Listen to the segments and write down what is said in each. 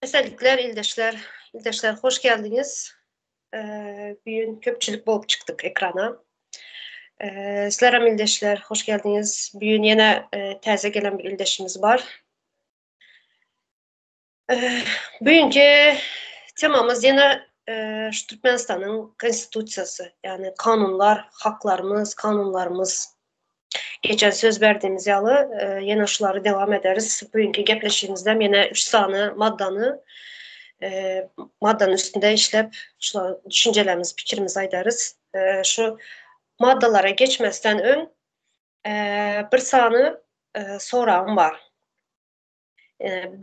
Esenlikler ildeşler. Ildeşler hoş geldiňiz. Bu gün köpçülik bolup çykdyk ekrana. Sizlerem ildeşler hoş geldiňiz. Bu gün ýene täze gelen bir ildeşimiz bar. Bu günki temamyz ýene şu Türkmenistanyň Konstitusiýasy, ýagny kanunlar, haklarymyz, kanunlarymyz. Geçen söz berdiğimiz ýaly, ýene şulary dewam ederis. Bu günki gepleşigimizde ýene üç sany maddany maddanyň üstünde işläp, şular düşünjelerimizi, pikirimizi aýdarys. Şu maddalara geçmezden öň bir sany soragym bar.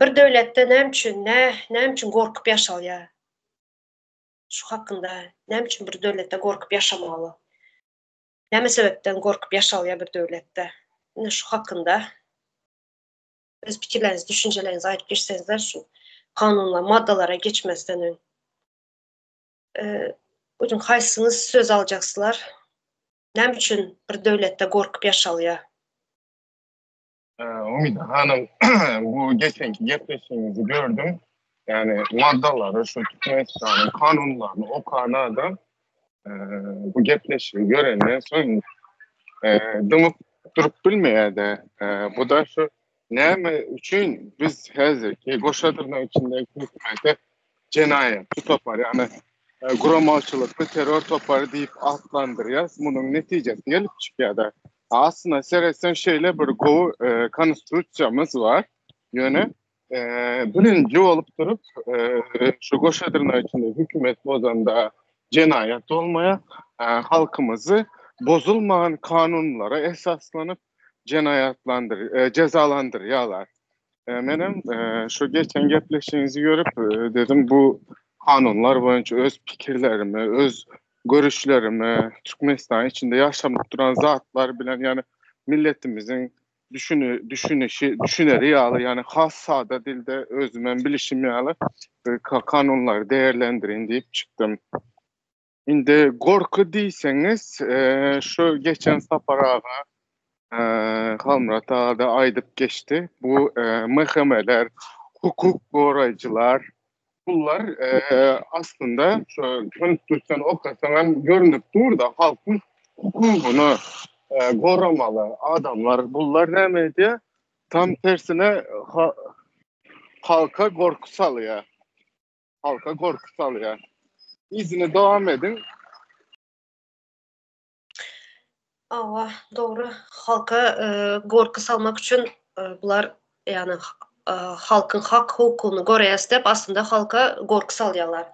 Bir döwletde näme üçin, nä, näme üçin gorkup ýaşalýar? Şu hakynda näme üçin bir döwletde gorkup ýaşamaly? Näme sebäpden gorkup ýaşalýar bir döwletde? Ine şu hakynda öz pikirleriňizi, düşünjeleriňizi aýdyp geçseňizler şu kanunlar, maddalara geçmezden öň. Bugün haýsyňyz söz aljaksylar? Näme üçin bir döwletde gorkup ýaşalýar? Umyda hanym, bu geçenki gepleşigiňizi gördüm. Ýagny maddalary şu Türkmenistanyň kanunlaryny okan adam bu gepleşigi görenden soň dymyp durup bilmeýär-de. Bu-da şu näme üçin biz häzirki goşa dyrnak içindäki hökümete jenaýatçy topar, ýagny guramaçylykly terror topary diýip atlandyrýas, munuň netijesi gelip çykýar-da. Aslynda seretseň şeýle bir gowy konstitusiýamyz bar. Ýöne birinji bolup durup şu goşa dyrnak içinde hökümet bozanda jenaýat bolmaýar. Halkymyzy bozulman kanunlara esaslanyp jenaýatlandyr jezalandyrýarlar. Menem şu geçen gepleşigiňizi görüp dedim bu kanunlar boýunça öz pikirlerimi, öz görüşlerimi Türkmenistan içinde ýaşanyp duran zatlar bilen ýagny milletimiziň düşüni düşünişi düşüneri ýaly ýagny has sada dilde özümem bilişim ýaly kanunlary değerlendirin diýip çykdym. Indi gorky diýseňiz şu geçen Sapar aga Halmyrat aga-da aýdyp geçdi. Bu MHM-ler, hukuk goraýjylar bunlar aslynda şu konstitusiýany okasaň hem görünip dur-da halkyň hukugyny goramaly adamlar. Bunlar näme edýär? Tam tersine halka gorky salýar. Halka gorky salýar. Yzyny dowam ediň. Hawa, dogry. Halka gorky salmak üçin bular ýagny halkyň hak hukugyny goraýas diýip aslynda halka gorky salýarlar.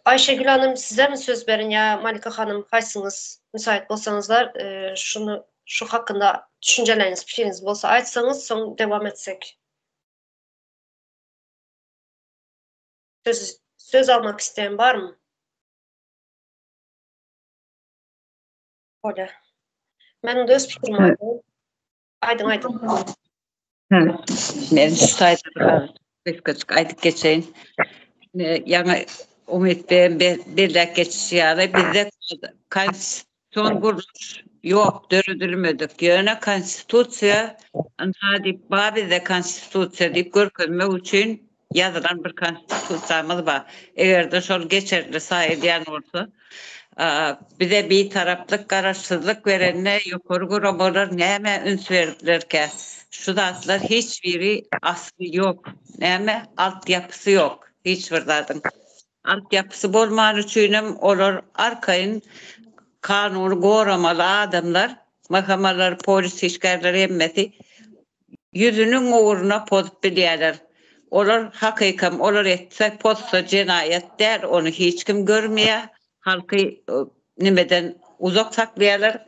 Aýşegül hanym sizemi söz berin ýa Malika hanym haýsyňyz müsait bolsaňyzlar şuny şu hakynda düşünjeleriňiz pikiriňiz bolsa aýtsaňyz soň dewam etsek. Söz söz almak isleýän barmy? Bolýar. Men onda öz pikrimi aýdaýyn. Aýdyň, aýdyň. Men şu taýda bir gysgajyk aýdyp geçeýin. Ýaňy Umyt beýem belläp geçişi ýaly bizde konstitusion gurluş ýok, döredilmedik. Ýöne konstitusiýa ynha diýip bar bizde konstitusiýa diýip görkezmek üçin ýazylan bir konstitusiýamyz bar. Eger-de şol geçerli saýylýan bolsa, bize bitaraplyk, garaşsyzlyk berende ýokary guramalar nämä üns berdilerkä? Şu zatlar hiç biri asly ýok. Näme? Altyapysy ýok hiç bir zadyň. Altyapysy bolmany üçinem olar arkaýyn kanuny goramaly adamlar, MHM-ler, polis işgärleri hemmesi Ýüzüniň ugruna pozup bilýärler. Olar hakykam olar etse pozsa jenaýat däl ony hiç kim görmeýär. Halky nimeden uzak saklaýarlar.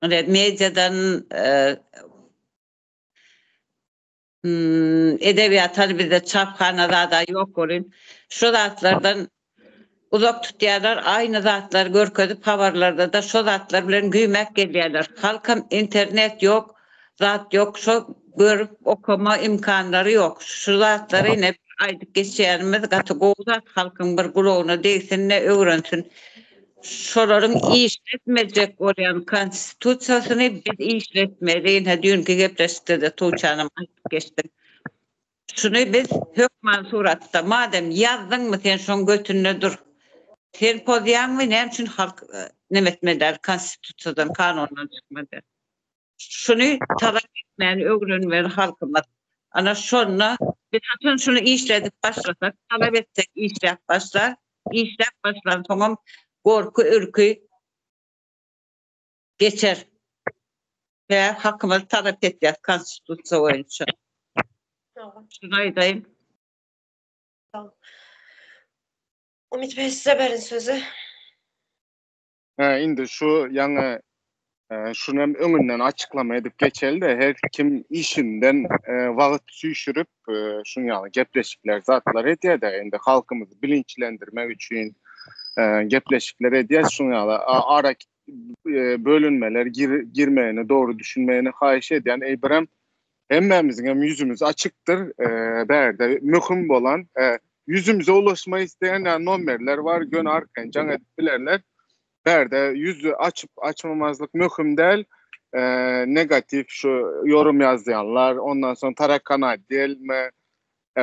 Mediadan edebiýat hany bizde çaphana zada ýok welin şo zatlardan uzak tutýarlar aýny zatlary görkezip habarlarda-da şo zatlar bilen güýmäp gelýärler. Halkam internet ýok, zat ýok şo görüp okama imkanlary ýok. Şu zatlary ine aýdyp geçýänimiz gaty gowy zat halkyň bir gulagyna degsin-de öwrensin. Şolaryň işletmejek bolýan konstitusiýasyny biz işletmeli ine düýnki gepleşikde-de Tuğçe hanym aýdyp geçdi. Şuny biz hökman suratda, madem ýazdyňmy sen şoň götünde dur. Sen pozýaňmy näme üçin halk neme etmeli däl konstitusiýadan kanundan çykmaly däl. Şuny talap etmäni öwrenmeli halkymyz. Ana şonda biz haçan şuny işledip başlasak, talap etsek işläp başlar, işläp başlansoňam gorky ürki geçer. Sebäbi hakymyzy talap etýäs konstitusiýa boýunça. Şuny aýdaýyn. Umyt Bey size berin sözi. Hä, indi şu ýaňy şuny hem öňünden açyklama edip geçeli-de, her kim işinden wagt süýşürip, şuň ýaly gepleşikler, zatlar edýär-de, indi halkymyzy bilinçlendirmek üçin gepleşikler edýäs, şuň ýaly ara bölünmeler girmegini, dogry düşünmegini haýyş edýän. Eý, birem hemmämiziň hem ýüzümiz açykdyr. Bärde möhüm bolan ýüzümize ulaşmak isleýän nomerler bar, göni arkaýyn jaň edip bilerler. Bärde ýüzi açyp açmamazlyk möhüm däl. Negatiw şu ýorum ýazýanlar, ondan soň tarakan отdelmi,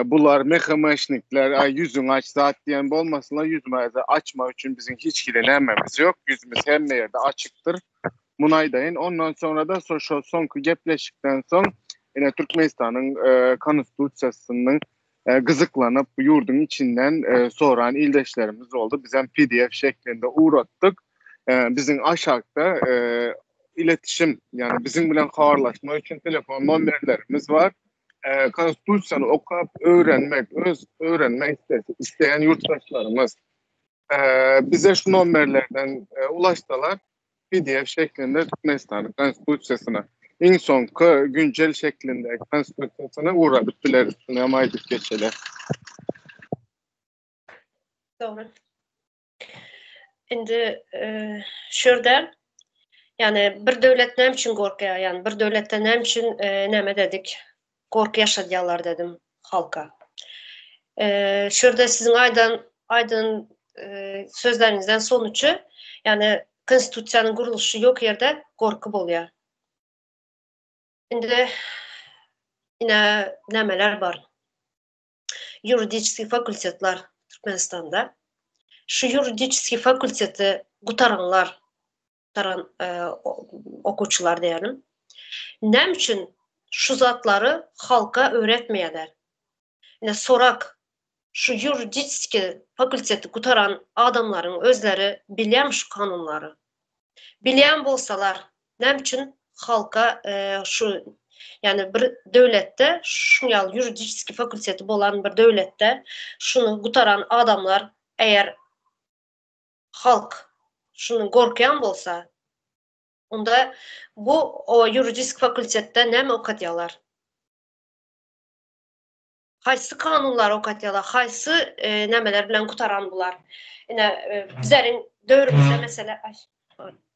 bular MHM-şnikler, aý ýüzüňi aç zat diýen bolmasynlar, ýüzümizi açmak üçin biziň hiç hili nämemiz ýok, ýüzümiz hemme ýerde açykdyr. Muny aýdaýyn. Ondan soňra-da şo soňky gepleşikden soň ine Türkmenistanyň Konstitusiýasynyň gyzyklanyp ýurduň içinden soran ildeşlerimiz boldy. Bizem PDF şeklinde ugratdyk. Biziň aşakda iletişim, ýagny biziň bilen habarlaşmak üçin telefon nomerlerimiz bar. Konstitusiýany okap öwrenmek, öz öwrenmek isleýän ýurtdaşlarymyz bize şu nomerlerden ulaşsalar PDF şeklinde Türkmenistanyň Konstitusiýasyna iň soňky güncel şeklinde Konstitusiýasyna ugradyp bileris. Şuny hem aýdyp geçeli. Dogry. Indi şu ýerde ýagny bir döwlet näme üçin gorkýar? Ýagny bir döwletde näme üçin näme dedik? Gorky ýaşadýarlar dedim halka. Şu ýerde siziň aýdan aýdan sözleriňizden sonuçy, ýagny konstitusiýanyň gurluşy ýok ýerde gorky bolýar. Indi ine nämeler bar? Ýuridiçeskiý fakultetler Türkmenistanda. Şu ýuridiçeskiý fakulteti gutaranlar, gutaran okuwçylar diýelim. Näme üçin şu zatlary halka öwretmeýärler? Ine sorak, şu ýuridiçeskiý fakulteti gutaran adamlaryň özleri bilýärmi şu kanunlary? Bilýän bolsalar, näme üçin halka şu ýagny bir döwletde şuň ýaly ýuridiçeskiý fakulteti bolan bir döwletde şuny gutaran adamlar eger halk şundan gorkýan bolsa, onda bu o ýuridisk fakultetde näme okadýarlar? Haýsy kanunlary okadýarlar? Haýsy e, nämeler bilen gutaran bular? Ine, e, bizleriň döwrümizde mesela, ay,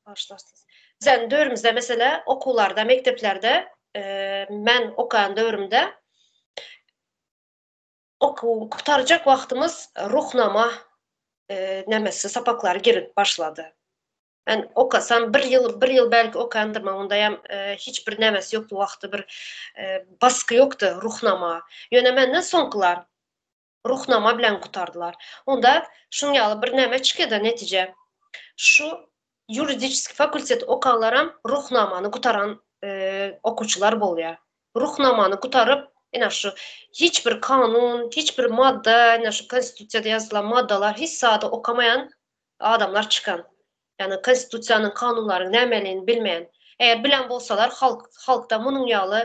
bagyşlarsyňyz. Bizleriň döwrümizde mesela okuwlarda, mekdeplerde e, men okaýan döwrümde Okuwy gutarjak wagtymyz Ruhnama nämesi sapaklary girip başlady. Men okasam bir ýyl, bir ýyl belki okandyrman, ondaýam hiç bir nämesi ýokdy wagty bir basgy ýokdy Ruhnama. Ýöne menden soňkular Ruhnama bilen gutardylar. Onda şuň ýaly bir näme çykýada netije. Şu ýuridiçeskiý fakultet okanlaram Ruhnamany gutaran okuwçylar bolýar. Ruhnamany gutaryp, ine şu hiç bir kanun, hiç bir madda, ine şu konstitusiýada ýazylan maddalar hiç zady okamaýan adamlar çykan. Ýagny konstitusiýanyň kanunlaryň nämeligini bilmeýän. Eger bilen bolsalar halk halkda munuň ýaly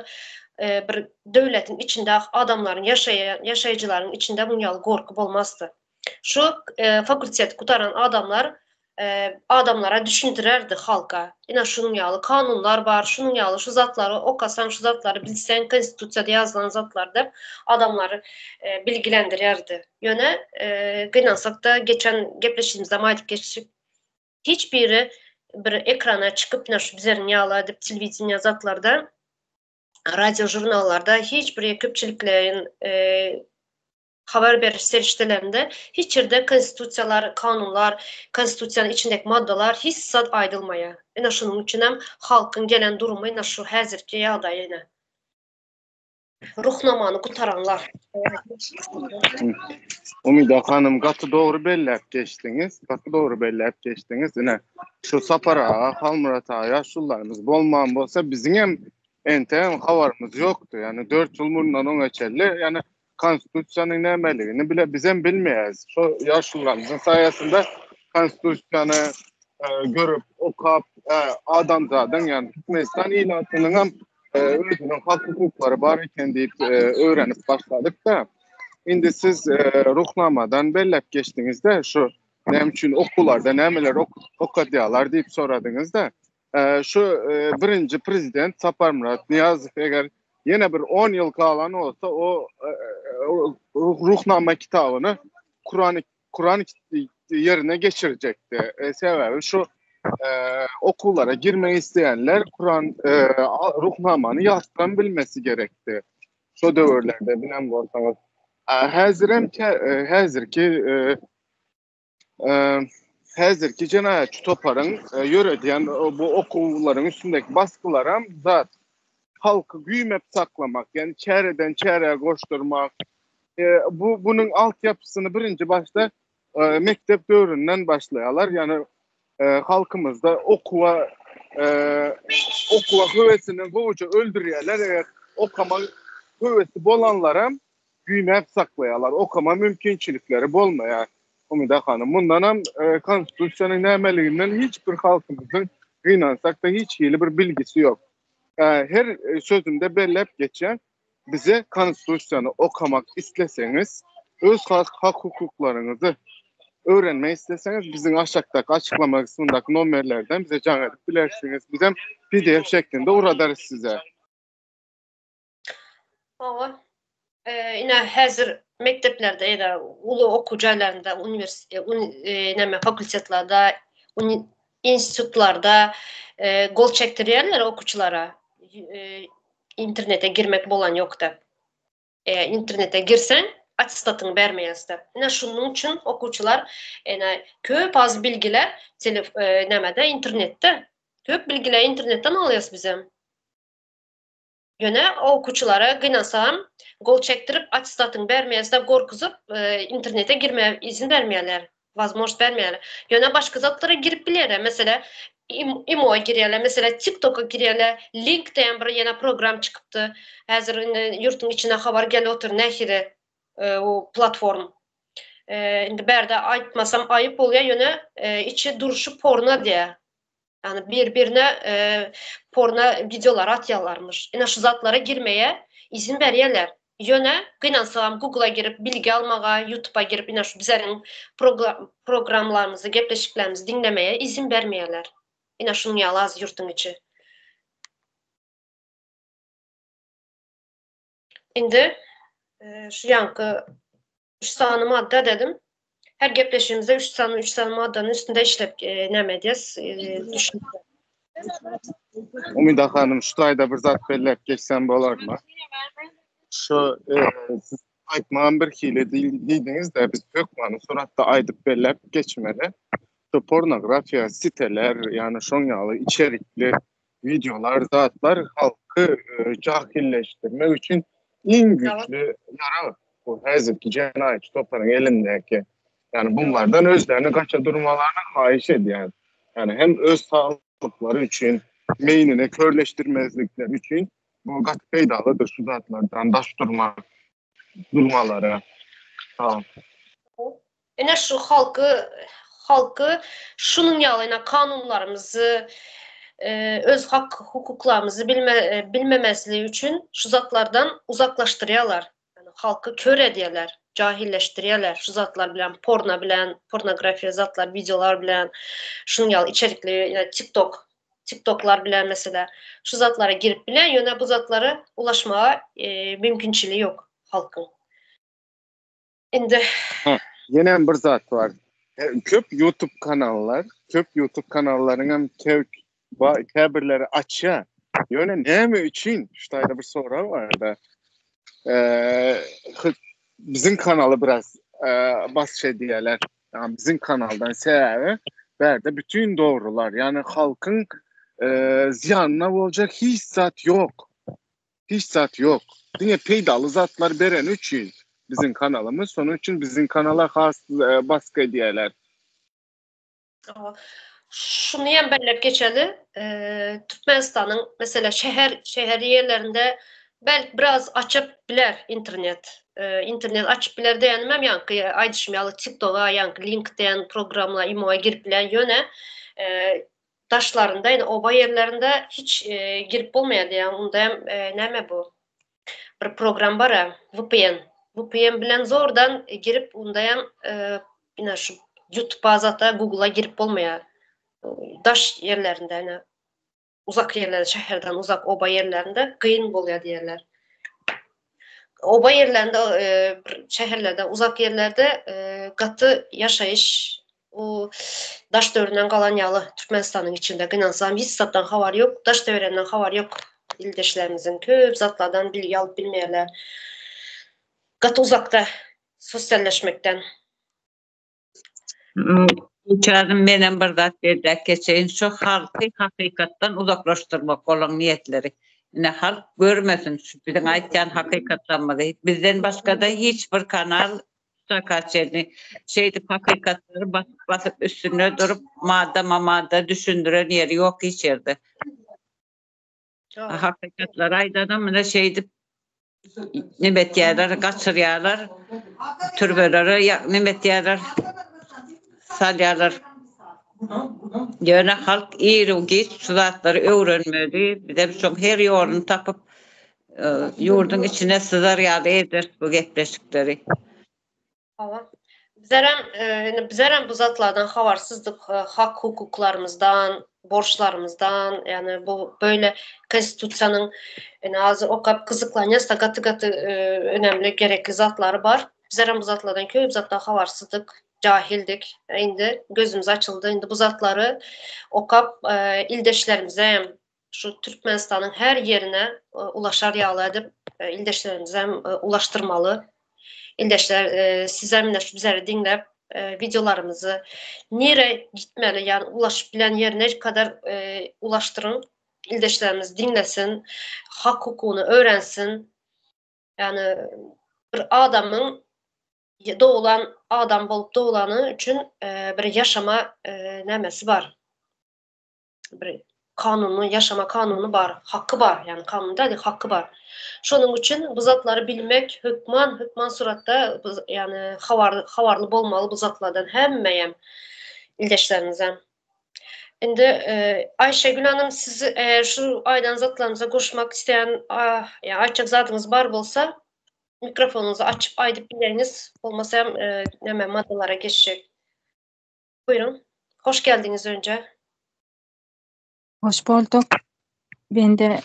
bir döwletiň içinde adamlaryň ýaşaýan ýaşaýjylaryň içinde munuň ýaly gorky bolmazdy. Şu fakultet gutaran adamlar adamlara düşündirerdi halka. Ine şunuň ýaly kanunlar bar, şunuň ýaly şu zatlary okasaň, şu zatlary bilseň, konstitusiýada ýazylan zatlar diýip adamlary bilgilendirerdi. Ýöne gynansak-da geçen gepleşigimizde hem aýdyp geçdik. Hiç biri bir ekrana çykyp ine şu bizleriň ýaly edip telewideniýe zatlarda radio žurnallarda hiç bir köpçülikleýin habar beriş serişdelerinde hiç ýerde konstitusiýalar, kanunlar, konstitusiýanyň içindäki maddalar hiç zat aýdylmaýar. Ine şunuň üçinem halkyň gelen durumy ine şu häzirki ýagdaýy ine. Ruhnamany gutaranlar. Umyda hanym gaty dogry belläp geçdiňiz. Gaty dogry belläp geçdiňiz. Ine şu Sapar aga, Halmyrat aga ýaşulularymyz bolman bolsa biziňem entegem habarymyz ýokdy. Ýani 4 ýyl mundan öňe çenli ýani konstitusiýanyň nämeligini bile bizem bilmeýäris. Şu ýaşulularymyzyň saýasynda konstitusiýany e, görüp, okap, e, adamzadyň ýani Türkmenistan ilatynyňam e, özüniň hak hukuklary bar eken diýip e, öwrenip başladyk-da. Indi siz e, ruhnamadan belläp geçdiňiz-de şu näme üçin okuwlarda nämeler ok okadýarlar diýip soradyňyz-da. Şu birinji prezident Saparmyrat Nyýazow eger ýene bir 10 ýyl galan bolsa o ruhnama kitabyny Kuran Kuran ýerine geçirjekdi. E, sebäbi şu e, okuwlara girmek isleýänler Kuran e, ruhnamany ýatdan bilmesi gerekdi. Şo döwürlerde bilen bolsaňyz. Häzirem häzirki häzirki jenaýatçy toparyň ýöredýän bu okuwlaryň üstündäki basgylaram zat halky güýmep saklamak, ýagny çäreden çärä goşdurmak. Bu bunuň altyapysyny birinji başda mekdep döwründen başlaýarlar. Ýagny halkymyzda okuwa okuwa höwesini gowuja öldürýärler. Eger okama höwesi bolanlaram güýmäp saklaýarlar. Okama mümkinçilikleri bolmaýar. Umyda hanym, mundanam konstitusiýanyň nämeliginden hiç bir halkymyzyň gynansak-da hiç hili bir bilgisi ýok. Her sözümde belläp geçýän, bize konstitusiýany okamak isleseňiz, öz hak-hukuklaryňyzy öwrenmek isleseňiz, biziň aşakdaky açyklama kysmyndaky nomerlerden bize jaň edip bilersiňiz. Bizem pdf şeklinde ugradarys size. Hawa. Ine häzir mekdeplerde ýa-da uly okuw jaýlarynda, uniwersitet, näme fakultetlerde, institutlarda gol çekdirýärler okuwçylara. Internete girmek bolan ýokda. Internete girseň, attestatyňy bermeýäs-de. Ine şunuň üçin okuwçylar ine köp az bilgiler telef nämede internetde. Köp bilgileri internetden alýas bizem. Ýöne okuwçylara gynansam, gol çekdirip attestatyňy bermeýäs-de gorkuzyp internete girmäge izin bermeýärler, wazmožnost bermeýärler. Ýöne başga zatlara girip bilýärler. Meselä imo-a girýärler, meselä TikTok-a girýärler, Link diýen bir ýene program çykypdy. Häzir indi ýurtuň içine habar gelip otyr nähili o platform. Indi bärde aýtmasam aýyp bolýar, ýöne içi durşy porno diýýär. Ýagny bir-birine porno wideolar atýarlarmyş. Ine şu zatlara girmeye izin berýärler. Ýöne gynansagam Google-a girip bilgi almaga, YouTube-a girip ine şu bizeriň programlarymyzy, gepleşiklerimizi diňlemeye izin bermeýärler. Ine şunuň ýaly az ýurtuň içi. Indi şu ýaňky üç sany madda dedim. Her gepleşigimizde üç sany üç sany maddanyň üstünde işlep näme edýäs? Umyda hanym şu taýda bir zat belläp geçsem bolarmy? Şu siz aýtmagam bir hili diýdiňiz-de, biz hökmany suratda aýdyp belläp geçmeli. Şu pornografiýa siteler, ýagny şoň ýaly içerikli wideolar, zatlar halky jahilleşdirmek üçin iň güýçli ýarag bu häzirki jenaýatçy toparyň elindäki. Ýagny bunlardan özlerini gaça durmalaryny haýyş edýän. Ýagny hem öz saglyklary üçin, meýnini körleşdirmezlikleri üçin bu gaty peýdalydyr şu zatlardan daş durmak, durmalary. Sag boluň. Ine şu halky halky şunuň ýaly ine kanunlarymyzy öz hak hukuklarymyzy bilme bilmemezligi üçin şu zatlardan uzaklaşdyrýarlar. Ýagny halky kör edýärler, jahilleşdirýärler şu zatlar bilen, porno bilen, pornografiýa zatlar, wideolar bilen, şunuň ýaly içerikli ýa TikTok, TikToklar bilen meselä şu zatlara girip bilýär, ýöne bu zatlara ulaşmaga mümkinçiligi ýok halkyň. Indi. Ha, ýenem bir zat bar. Köp YouTube kanallar, köp YouTube kanallaryň hem käbirleri açýar. Ýöne näme üçin? Şu taýda bir sorag bar-da. Eee, biziň kanaly biraz basyş edýärler. Ýagny biziň kanaldan sebäbi bärde bütün dogrular, ýagny halkyň zyýanyna boljak hiç zat ýok. Hiç zat ýok. Diňe peýdaly zatlar bereni üçin biziň kanalymyz, şonuň üçin biziň kanala has baskı edýärler. Şuny hem belläp geçeli, Türkmenistanyň meselem şäher şäher ýerlerinde belki biraz açyp biler internet. Internet açyp biler diýenimem ýaňky aýdyşym ýaly TikToga, ýaňky LinkedIn programla, imoa girip bilen ýöne daşlarynda ýa oba ýerlerinde hiç girip bolmaýar diýýär. Onda hem näme bu? Bir program bar-a, VPN. VPN bilen zordan girip, onda hem ine şu YouTube-a zata, Google-a girip bolmaýar. Daş ýerlerinde, ine uzak ýerlerde, şäherden uzak oba ýerlerinde kyn bolýar diýýärler. Oba ýerlerinde, bir şäherlerden uzak ýerlerde gaty ýaşaýyş o daş döwründen galan ýaly Türkmenistanyň içinde gynansam hiç zatdan habary ýok, daş töwereginden habary ýok ildeşlerimiziň köp zatlardan bilgi alyp bilmeýärler. Gaty uzakda sosialleşmekden. Uçarym menem bir zat belläp geçeýin şu halky hakykatdan uzaklaşdyrmak olaň niýetleri. Ine halk görmesin şu biziň aýtýan hakykatlarymyzy. Bizden başgada hiç bir kanal şaka çenli şeýdip hakykatlary basyp basyp üstünde durup maddama madda düşündiren ýeri ýok hiç ýerde. Hakykatlary aýdanam mine şeýdip neme etýärler, gaçyrýarlar, türmelere neme etýärler, salýarlar. Ýöne halk iru-giç şu zatlary öwrenmeli, bizem şoň her ýoluny tapyp, ýurduň içine syzar ýaly ederis bu gepleşikleri. Hawa. Bizlerem, indi bizlerem bu zatlardan habarsyzdyk, hak hukuklarymyzdan, borçlarymyzdan, ýagny bu böyle konstitusiýanyň indi hazir okap gyzyklanýas-da gaty-gaty önemli gerekli zatlary bar. Bizlerem bu zatlardan köp zatdan habarsyzdyk, jahildik. Indi gözümiz açyldy. Indi bu zatlary okap ildeşlerimize hem şu Türkmenistanyň her ýerine ulaşar ýaly edip ildeşlerimize hem ulaşdyrmaly. Ildeşler sizem ine şu bizleri diňläp wideolarymyzy nire gitmeli ýagny ulaşyp bilen ýerine kadar ulaşdyryň. Ildeşlerimiz diňlesin, hak hukugyny öwrensin. Ýagny bir adamyň doglan adam bolup doglany üçin bir ýaşama nämesi bar. Bir kanuny, ýaşama kanuny bar, haky bar, ýagny kanun däl, haky bar. Şonuň üçin bu zatlary bilmek hökman, hökman suratda ýagny habar, habarly bolmaly bu zatlardan hemmeýem ildeşlerimize. Indi Aýşegül hanym siz eger şu aýdan zatlarymyza goşmak isleýän ýa aýtjak zadyňyz bar bolsa mikrofonyňyzy açyp aýdyp bileňiz, bolmasa hem näme maddalara geçjek. Buyurun. Hoş geldiňiz önce. Hoş bolduk. Bende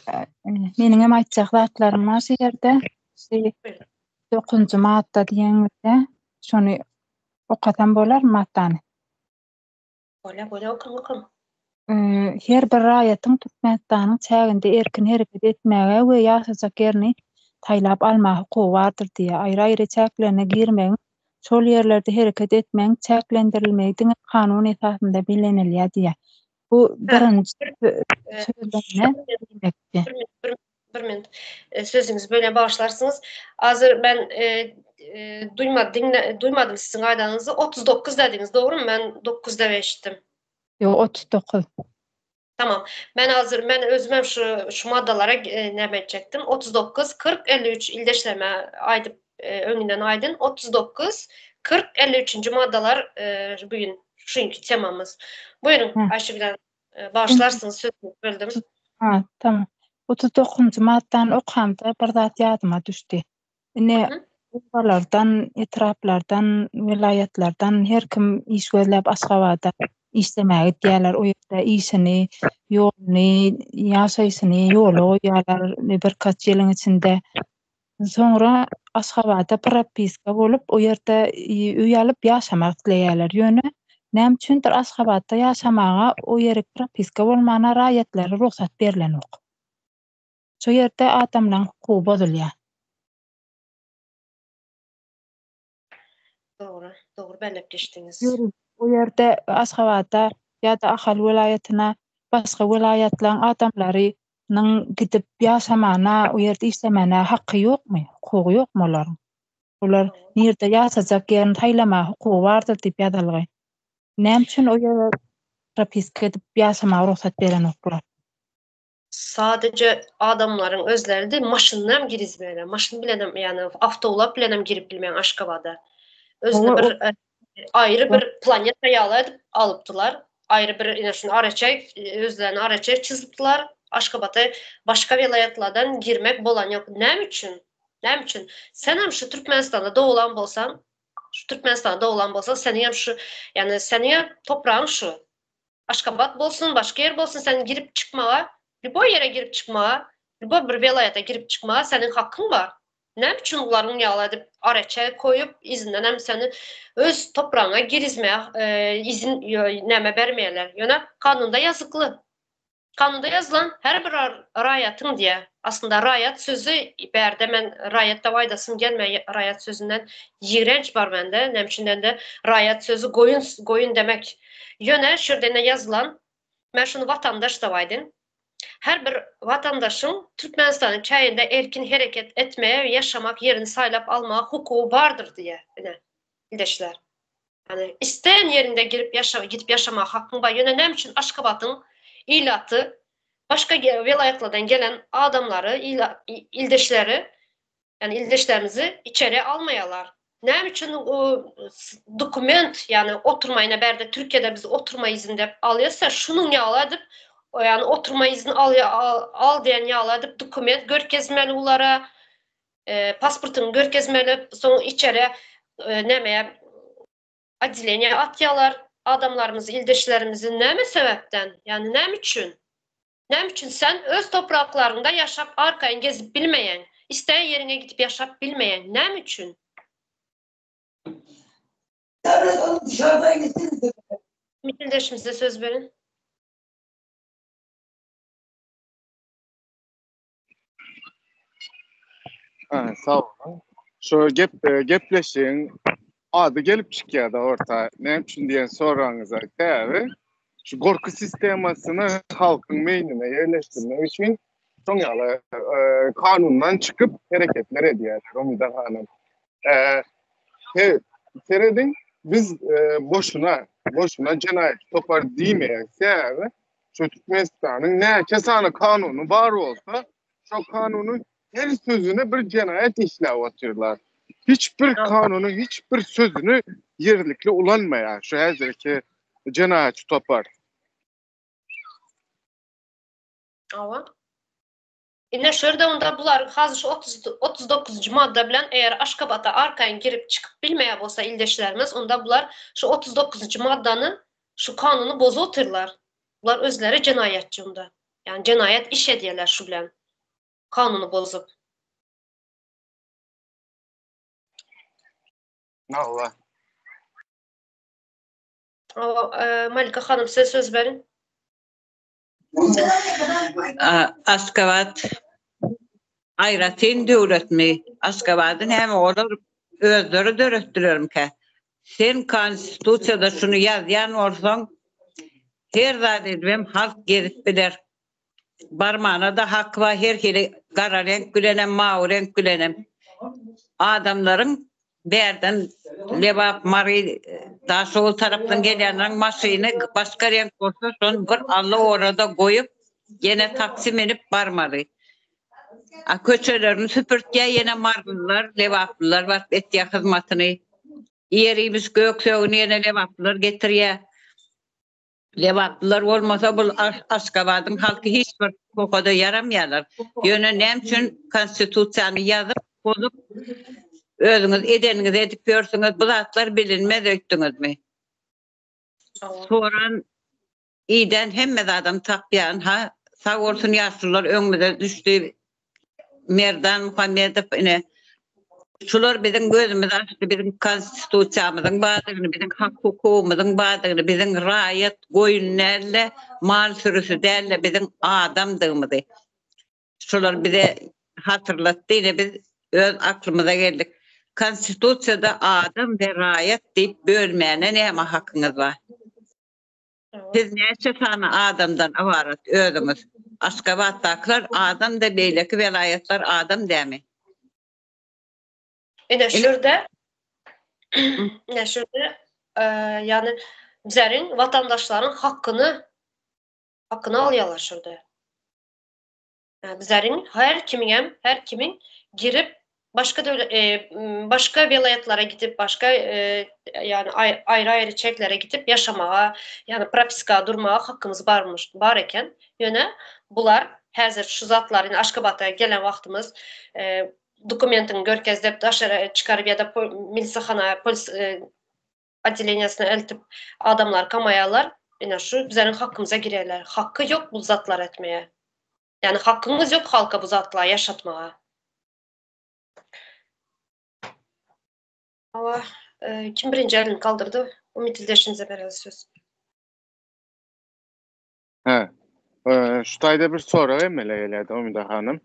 meniň hem aýtjak zatlarym bar şu ýerde. Şu 9-njy madda diýeňizde, şony okasam bolarmy maddany? Bolýar, bolýar, okaň, okaň. Her bir raýatyň Türkmenistanyň çäginde erkin hereket etmäge we ýaşajak ýerini saýlap almaga hukugy bardyr diýýär. Aýry-aýry çäklerine girmegiň, şol ýerlerde hereket etmegiň çäklendirilmegi diňe kanun esasynda bellenilýär diýýär. Bu birinji sözlemde diýmekdi. Bir minut. Sözüňizi bölýän bagyşlarsyňyz. Hazir men duýmadym, diňle, duýmadym siziň aýdanyňyzy. 39 dediňiz, dogrymy? Men 9 dep eşitdim. Ýok, 39. Tamam. Men hazir men özüm hem şu şu maddalara näme etjekdim. 39, 40, 53 ildeşlerime aýdyp öňünden aýdyn. 39, 40, 53-nji maddalar bu gün şu günkü temamyz. Buýruň Aýşegül hanım. Bagyşlarsyňyz sözüňizi böldüm. Ha, tamam. 39-njy maddany okamda bir zat ýadyma düşdi. Ine, obalardan, etraplardan, welaýatlardan her kim iş gözläp Aşgabada işlemäge gidýärler. O ýerde işini, ýoluny, ýaşaýşyny ýola goýýarlar birkaç ýylyň içinde. Soňra Aşgabatda propiska bolup, o ýerde öý alyp ýaşamak isleýärler. Ýöne näme üçindir Aşgabatda ýaşamaga o ýere propiska bolmana raýatlara rugsat berlenok. Şo ýerde adamlaryň hukugy bozulýar. Dogry, dogry belläp geçdiňiz. O ýerde Aşgabatda ýa-da Ahal welaýatyna başga welaýatlaryň adamlary. nyň gidip ýaşamana, o ýerde işlemäne haky ýokmy, hukugy ýokmy olaryň? Olar nirde ýaşajak ýerini saýlamaga hukugy bardyr diýip ýazylgy. Näme üçin o ýere propiska edip ýaşamaga rugsat berenoklar? Sadeje adamlaryň özleri de maşyndan girizmäge, maşyn bilenem, ýagny awtoulag bilenem girip bilmeýän Aşgabada. Özüne bir e, aýry bir planeta ýaly edip alypdylar. Aýry bir ine şuny araçäk özlerini araçäk çyzypdylar. Aşgabada başga welaýatlardan girmek bolan ýok. Näme üçin? Näme üçin? Sen hem şu Türkmenistanda doglan bolsaň, şu Türkmenistanda doglan bolsaň, seniň hem şu, ýagny seniň hem topragyň şu. Aşgabat bolsun, başga ýer bolsun, sen girip çykmaga, lýuboý ýere girip çykmaga, lýuboý bir welaýata girip çykmaga seniň hakyň bar. Näme üçin bularyň ýaly edip araçäk koýup, yzyndan hem seni öz topragyňa girizmäge izin näme bermeýärler. Ýöne kanunda ýazykly. Kanunda ýazylan her bir raýatyň diýýär. Aslynda raýat sözi bärde men raýat dep aýdasym gelmeýär, raýat sözünden ýigrenç bar mende. Näme üçindende raýat sözi goýun goýun demek. Ýöne şu ýerde ine ýazylan, men şuny watandaş dep aýdyn. Her bir watandaşyň Türkmenistanyň çäginde erkin hereket etmege we ýaşamak ýerini saýlap almaga hukugy bardyr diýýär, ine, ildeşler. Ýagny isleýän ýeriňde girip ýaşa, gidip ýaşamaga hakyň bar. Ýöne näme üçin Aşgabadyň ilaty başga welaýatlardan gelen adamlary, ildeşleri, ýagny ildeşlerimizi içeri almaýarlar? Näme üçin dokument, ýagny oturma ine bärde Türkiýede biz oturma izni diýip alýarsa, şunuň ýaly edip, ýagny oturma izni al, al diýen ýaly edip dokument görkezmeli olara, pasportyňy görkezmeli, soň içeri nämeye otdeleniýä atýarlar adamlarymyzy, ildeşlerimizi näme sebäpden, ýagny näme üçin? Näme üçin sen öz topraklaryňda ýaşap arkaýyn gezip bilmeýäň, isleýän ýeriňe gidip ýaşap bilmeýäň, näme üçin? Ildeşimize söz beriň. Ha, sag boluň. Şu gep e, gepleşigiň ady gelip çykýar-da orta. Näme üçin diýen soragyňyza sebäbi şu gorky sistemasyny halkyň meýnine ýerleşdirmek üçin şoň ýaly e, kanundan çykyp hereketler edýärler Umyda hanym. E, he, serediň biz e, boşuna boşuna jenaýat topar diýmeýär. Sebäbi şu Türkmenistanyň näçe sany kanuny bar bolsa, şo kanunyň her sözüne bir jenaýat işläp otyrlar. Hiç bir kanunyň hiç bir sözüni ýerlikli ulanmaýar şu häzirki jenaýatçy topar. Hawa. Ine şu ýerde onda bular hazir şu 39-njy madda bilen eger Aşgabata arkaýyn girip çykyp bilmeýär bolsa ildeşlerimiz onda bular şu 39-njy maddany şu kanuny bozup otyrlar. Bular özleri jenaýatçy onda. Ýagny jenaýat iş edýärler şu bilen. Kanuny bozup. Hawa. Hawa, Malika hanym size söz beriň. Aşgabat aýratyn döwletmi? Aşgabady näme olar özleri döretdilermikä? Sen konstitusiýada şuny ýazýan bolsaň, her zat edibem halk gezip biler. Barmana-da haky bar her hili gara reňk bilenem, mawy reňk bilenem. Adamlaryň Bärden Lebap, Mary, Daşoguz tarapdan gelýänleriň maşyny başga reňk bolsa şony bir Alla orada goýup ýene taksi minip barmaly. A köçelerini süpürtýär ýene marylylar, lebaplylar baryp etýär hyzmatyny. Ýer-iýmiş gök-sögüni ýene lebaplylar getirýär. Lebaplylar bolmasa bul Aşgabadyň halky hiç bir bokada ýaramýarlar. Ýöne näme üçin konstitusiýany ýazyp, bozup özüňiz edeniňizi edip ýörsüňiz bu zatlar bilinmez öýtdüňizmi? Soran iden hemme zadam tapýan ha sag bolsun ýaşulular öňümize düşdi Merdan Muhammedow ine şular biziň gözümizi açdy, biziň konstitusiýamyzyň bardygyny, biziň hak hukugymyzyň bardygyny, biziň raýat goýun däl-de, mal sürüsi däl-de, biziň adamdygymyzy. Şular bize hatyrlatdy, ine biz öz aklymyza geldik. Konstitusiýada adam we raýat diýip bölmäne näme hakyňyz bar? Siz näçe sany adamdan ybarat özüňiz? Aşgabatdakylar adam-da beýleki welaýatlar adam dämi? Ine şu ýerde ine şu ýerde ýagny bizleriň watandaşlaryň hakyny hakyny alýarlar şu ýerde. Bizleriň her kimiňem her kimiň girip başga döwlet başga welaýatlara gidip başga ýagny aýry-aýry çeklere gidip ýaşamaga ýagny propiska durmaga hakymyz barmyş bar eken. Ýöne bular häzir şu zatlary indi Aşgabata gelen wagtymyz dokumentiňi görkez dep daşary çykaryp ýa-da milisahana polis otdeleniýasyna eltip adamlary kamaýarlar. Ine şu bizleriň hakymyza girerler. Haky ýok bu zatlary etmeye. Ýani hakyňyz ýok halka bu zatlary ýaşatmaga. Hawa, kim birinji elini kaldyrdy? Umyt ildeşimize bereli söz. Hä. Şu taýda bir sorag emele gelýär Umyda hanym.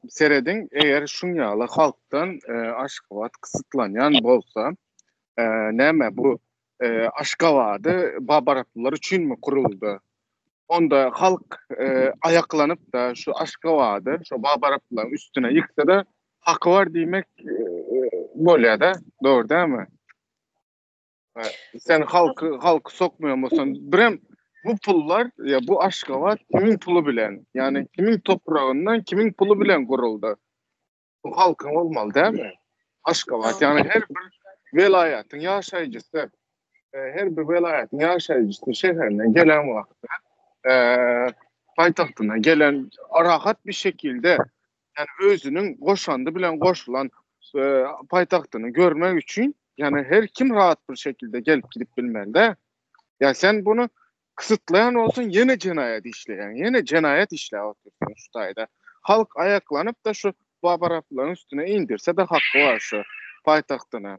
Serediň, eger şuň ýaly halkdan Aşgabat kysytlanýan bolsa, näme bu Aşgabady babaraplylar üçinmi guruldy? Onda halk aýaklanyp-da şu Aşgabady şu babaraplylaryň üstüne ýyksa-da haky bar diýmek bolýar-da, dogry dälmi? Sen halky halky sokmaýan bolsaň, birem bu pullar ýa bu Aşgabat kimiň puly bilen, ýagny kimiň topragyndan, kimiň puly bilen guruldy? Bu halkyň bolmaly dälmi? Aşgabat, ýagny her bir welaýatyň ýaşaýjysy, e, her bir welaýatyň ýaşaýjysy şäherine gelen wagtda, e, paýtagtyna gelen rahat bir şekilde, ýagny özüniň goşandy bilen goşulan e, paýtagtyny görmek üçin Ýani her kim rahat bir şekilde gelip gidip bilmeli-de. Ýa sen bunu kysытlaýan bolsaň ýene jenaýat işleýäň, ýene jenaýat işläp otyrsyň şu taýda. Halk aýaklanyp-da şu babaraplaryň üstüne indirse-de haky bar şu paýtagtyna.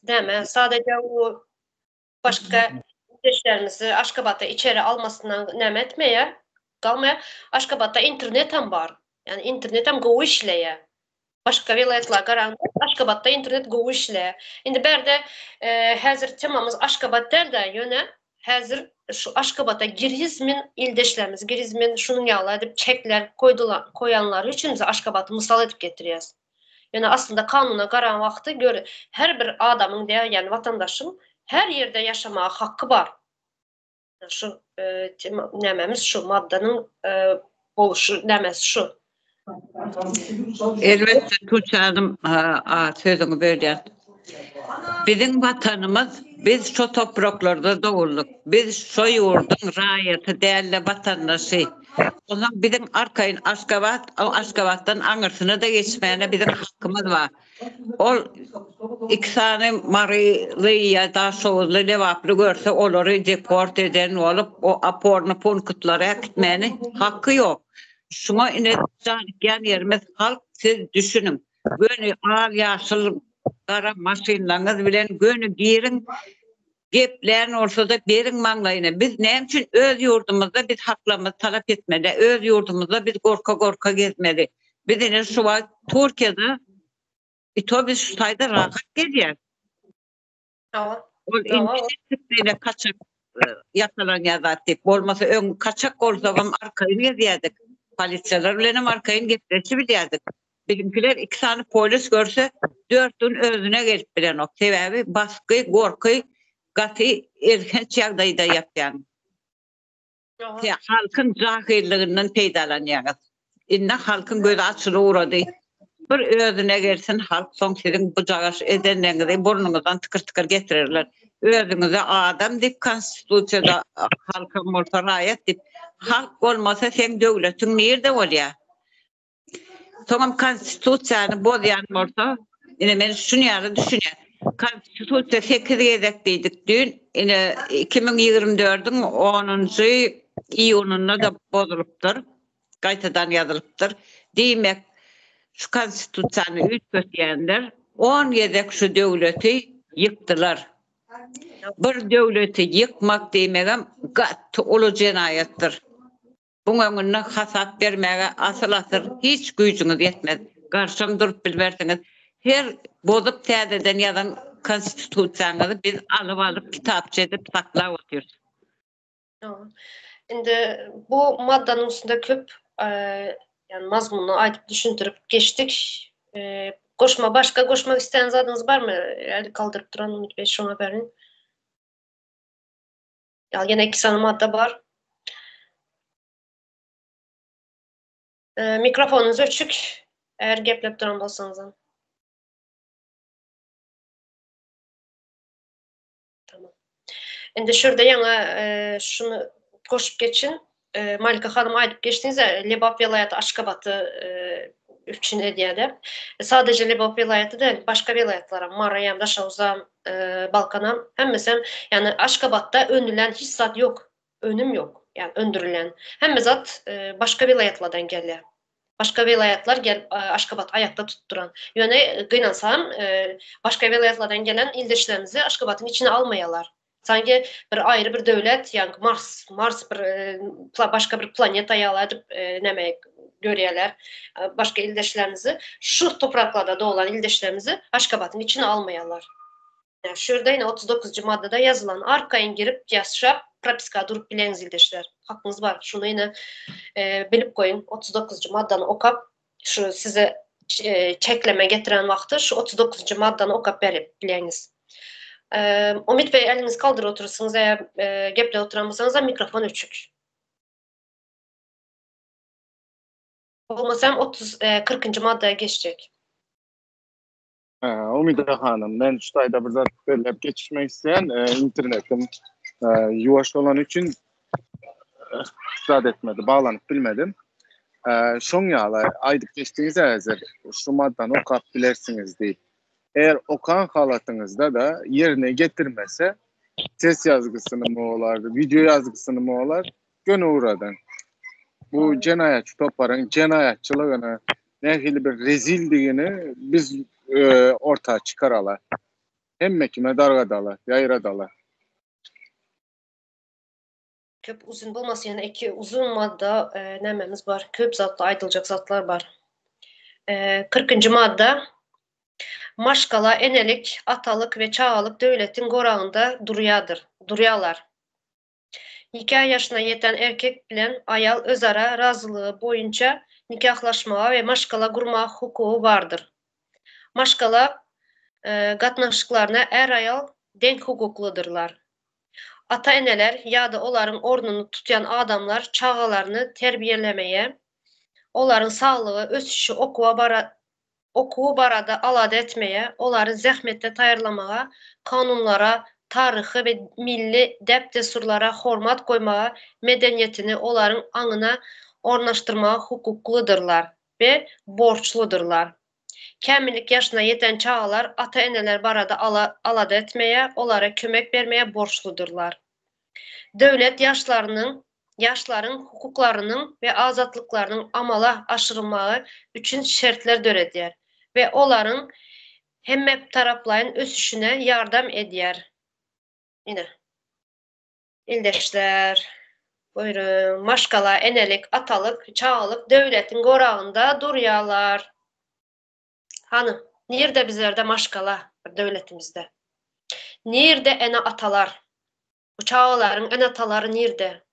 Näme, sadece o başga ildeşlerimizi Aşgabatda içeri almasyndan näme etmeýär, galmaýar. Aşgabatda internetem bar. Ýani internetem gowy işleýär. Başga welaýatlara garanda Aşgabatda internet gowy işleýär. Indi bärde häzir temamyz Aşgabat däl-de, ýöne häzir şu Aşgabata girizmin ildeşlerimiz girizmin şunuň ýaly edip çekler koýdular, koýanlary üçin biz Aşgabaty mysal edip getirýäs. Ýöne aslynda kanuna garan wagty gör her bir adamyň däl ýagny watandaşyň her ýerde ýaşamaga haky bar. Şu nämemiz şu maddanyň boluşy nämesi şu. Elbetde Tuğçe Hanım sözüňi bölýän. Biziň watanymyz biz şo topraklarda doguldyk. Biz şo ýurduň raýaty dälde watandaşy. Onsoň biziň arkaýyn Aşgabat, Aşgabatdan aňyrsyna-da geçmäne biziň hakymyz bar. Ol iki sany maryly ýa daşoguzly, lebaply görse olary deport eden bolup o oporny punktlara äkitmäne haky ýok. Şuňa ine janykýan ýerimiz halk siz düşüniň. Göni al ýaşyl gara maşynlaňyz bilen göni giriň Geplän bolsada beriň maňlaýyna. Biz näme üçin öz ýurdumyzda biz haklarymyzy talap etmeli, öz ýurdumyzda biz gorka gorka gezmeli. Biz ine şu wagt Türkiýede i to biz şu taýda rahat gezýäs. Hawa. Ol indi beýle kaçak ýakalanýar zat diýip. Bolmasa öň kaçak bolsagam arkaýyn gezýärdik. Polisiýalar bilenem arkaýyn gepleşibilýärdik. Biziňkiler iki sany polis görse, dört gün özüne gelip bilenok. Sebäbi basgy, gorky gaty elhenç ýagdaýda ýapýan. Halkyň jahyllygynyň peýdalanýaňyz. Indi halkyň gözi açylyp ugrady. Bir özüne gelsin halk soň siziň bujagaş edenleriňizi burnuňyzdan tykyr-tykyr getirerler. Özüňize adam diýip konstitusiýada halkam bolsa raýat diýip. Halk bolmasa seň döwletiň nirde bolýar? Soňam konstitusiýany bozýan bolsa, ine men şuny ýaly düşünýän. Konstitusiýa 8 gezek diýdik düýn, ine 2024-iň 10-njy iýunynda-da bozulypdyr, gaýtadan ýazylypdyr. Diýmek, şu konstitusiýany üýtgetýänler 10 gezek şu döwleti ýykdylar. Bir döwleti ýykmak diýmegem gaty uly jenaýatdyr. Buň öňünde hasap bermäge asyl-asyl hiç güýjüňiz ýetmez. Garşam durup bilmersiňiz. Her bozup täzeden ýazan konstitusiýaňyzy biz alyp-alyp kitapça edip saklap otyrys. Indi bu maddanyň üstünde köp ýani mazmunyny aýdyp düşündirip geçdik. Goşma başga goşmak isleýän zadyňyz barmy? El galdyryp duran Umyt Bey şoňa beriň. Ýa ýene iki sany madda bar. Mikrofonyňyz öçük. Eger geplep duran bolsaňyzam. Tamam. Indi şurada ýaňa e, şuny goşup geçin. E, Malika hanym aýdyp geçdiňiz, Lebap welaýaty Aşgabaty e, üpjün edýär Sadece Lebap welaýaty däl, başga welaýatlaram, Maraýam, Daşoguzam, e, Balkanam, hemmesem, ýani Aşgabatda öndürilen hiç zat ýok, önüm ýok, ýani öndürilen. Hemme zat e, başga welaýatlardan gelýär. Başga welaýatlar gelip Aşgabat aýakda tutduran. Ýöne gynansam, başga welaýatlardan gelen ildeşlerimizi Aşgabatyň içine almaýarlar. Sanki bir aýry bir döwlet, ýagny Mars, Mars bir başga bir planeta ýaly edip näme görýärler. Başga ildeşlerimizi şu topraklarda doglan ildeşlerimizi Aşgabatyň içine almaýarlar. Şu ýerde ýene 39-njy maddada ýazylan, arkaýyn girip, ýaşap, propiska durup bileňiz ildeşler. Hakyňyz bar. Şuny ýene e, bilip goýuň. 39-njy maddany okap, şu size e, çekleme getiren wagty şu 39-njy maddany okap berip bileňiz. E, Umit Bey eliňizi kaldyryp oturursyňyz, eğer e, geple oturan bolsaňyz mikrofon öçük. Bolmasa hem 30 e, 40-njy maddaya geçjek. Umyda hanym, men şu taýda bir zat belläp geçmek isleýän, internetim ýuwaş bolany üçin zat etmedi, baglanyp bilmedim. Şoň ýaly aýdyp geçdiňiz häzir, şu maddany okap bilersiňiz diýip. Eger okan halatyňyzda-da ýerine getirmese, ses ýazgysyny bolar, wideo ýazgysyny bolar, göni ugradyň. Bu jenaýatçy toparyň jenaýatçylygyny, nähili bir rezildigini biz e, orta çykarala. Hemme kime dargadala, ýaýradala. Köp uzun bolmasyn, ýene iki uzun madda e, nämemiz bar. Köp zatly aýdyljak zatlar bar. E, 40-njy madda Maşgala, enelik, atalyk we çagalyk döwletiň goragynda durýadyr, durýarlar. Nika ýaşyna ýeten erkek bilen aýal özara razylygy boýunça nikahlaşmaga we maşgala gurmaga hukugy bardyr. Maşgala gatnaşyklaryna är-aýal deň hukuklydyrlar. Ata-eneler ýa-da olaryň ornuny tutýan adamlar çagalaryny terbiýelemeye, olaryň saglygy, ösüşi, okuwa okuwy barada alada etmeye, olary zähmetde taýýarlamaga, kanunlara, taryhy we milli däp-dessurlara hormat goýmaga, medeniýetini olaryň aňyna ornaşdyrmaga hukuklydyrlar we borçludyrlar. Kämillik ýaşyna ýeten çagalar ata-eneler barada alada etmeye, olara kömek bermeye borçludyrlar. Döwlet ýaşlarynyň ýaşlaryň hukuklarynyň we azatlyklarynyň amala aşyrylmagy üçin şertler döredýär we olaryň hemmetaraplaýyn ösüşine ýardam edýär. Ine. Ildeşler, buýruň, maşgala, enelik, atalyk, çagalyk döwletiň goragynda durýarlar. Hany, nirde bizlerde maşgala bir döwletimizde? Nirde ene-atalar? Bu çagalaryň ene-atalary nirde?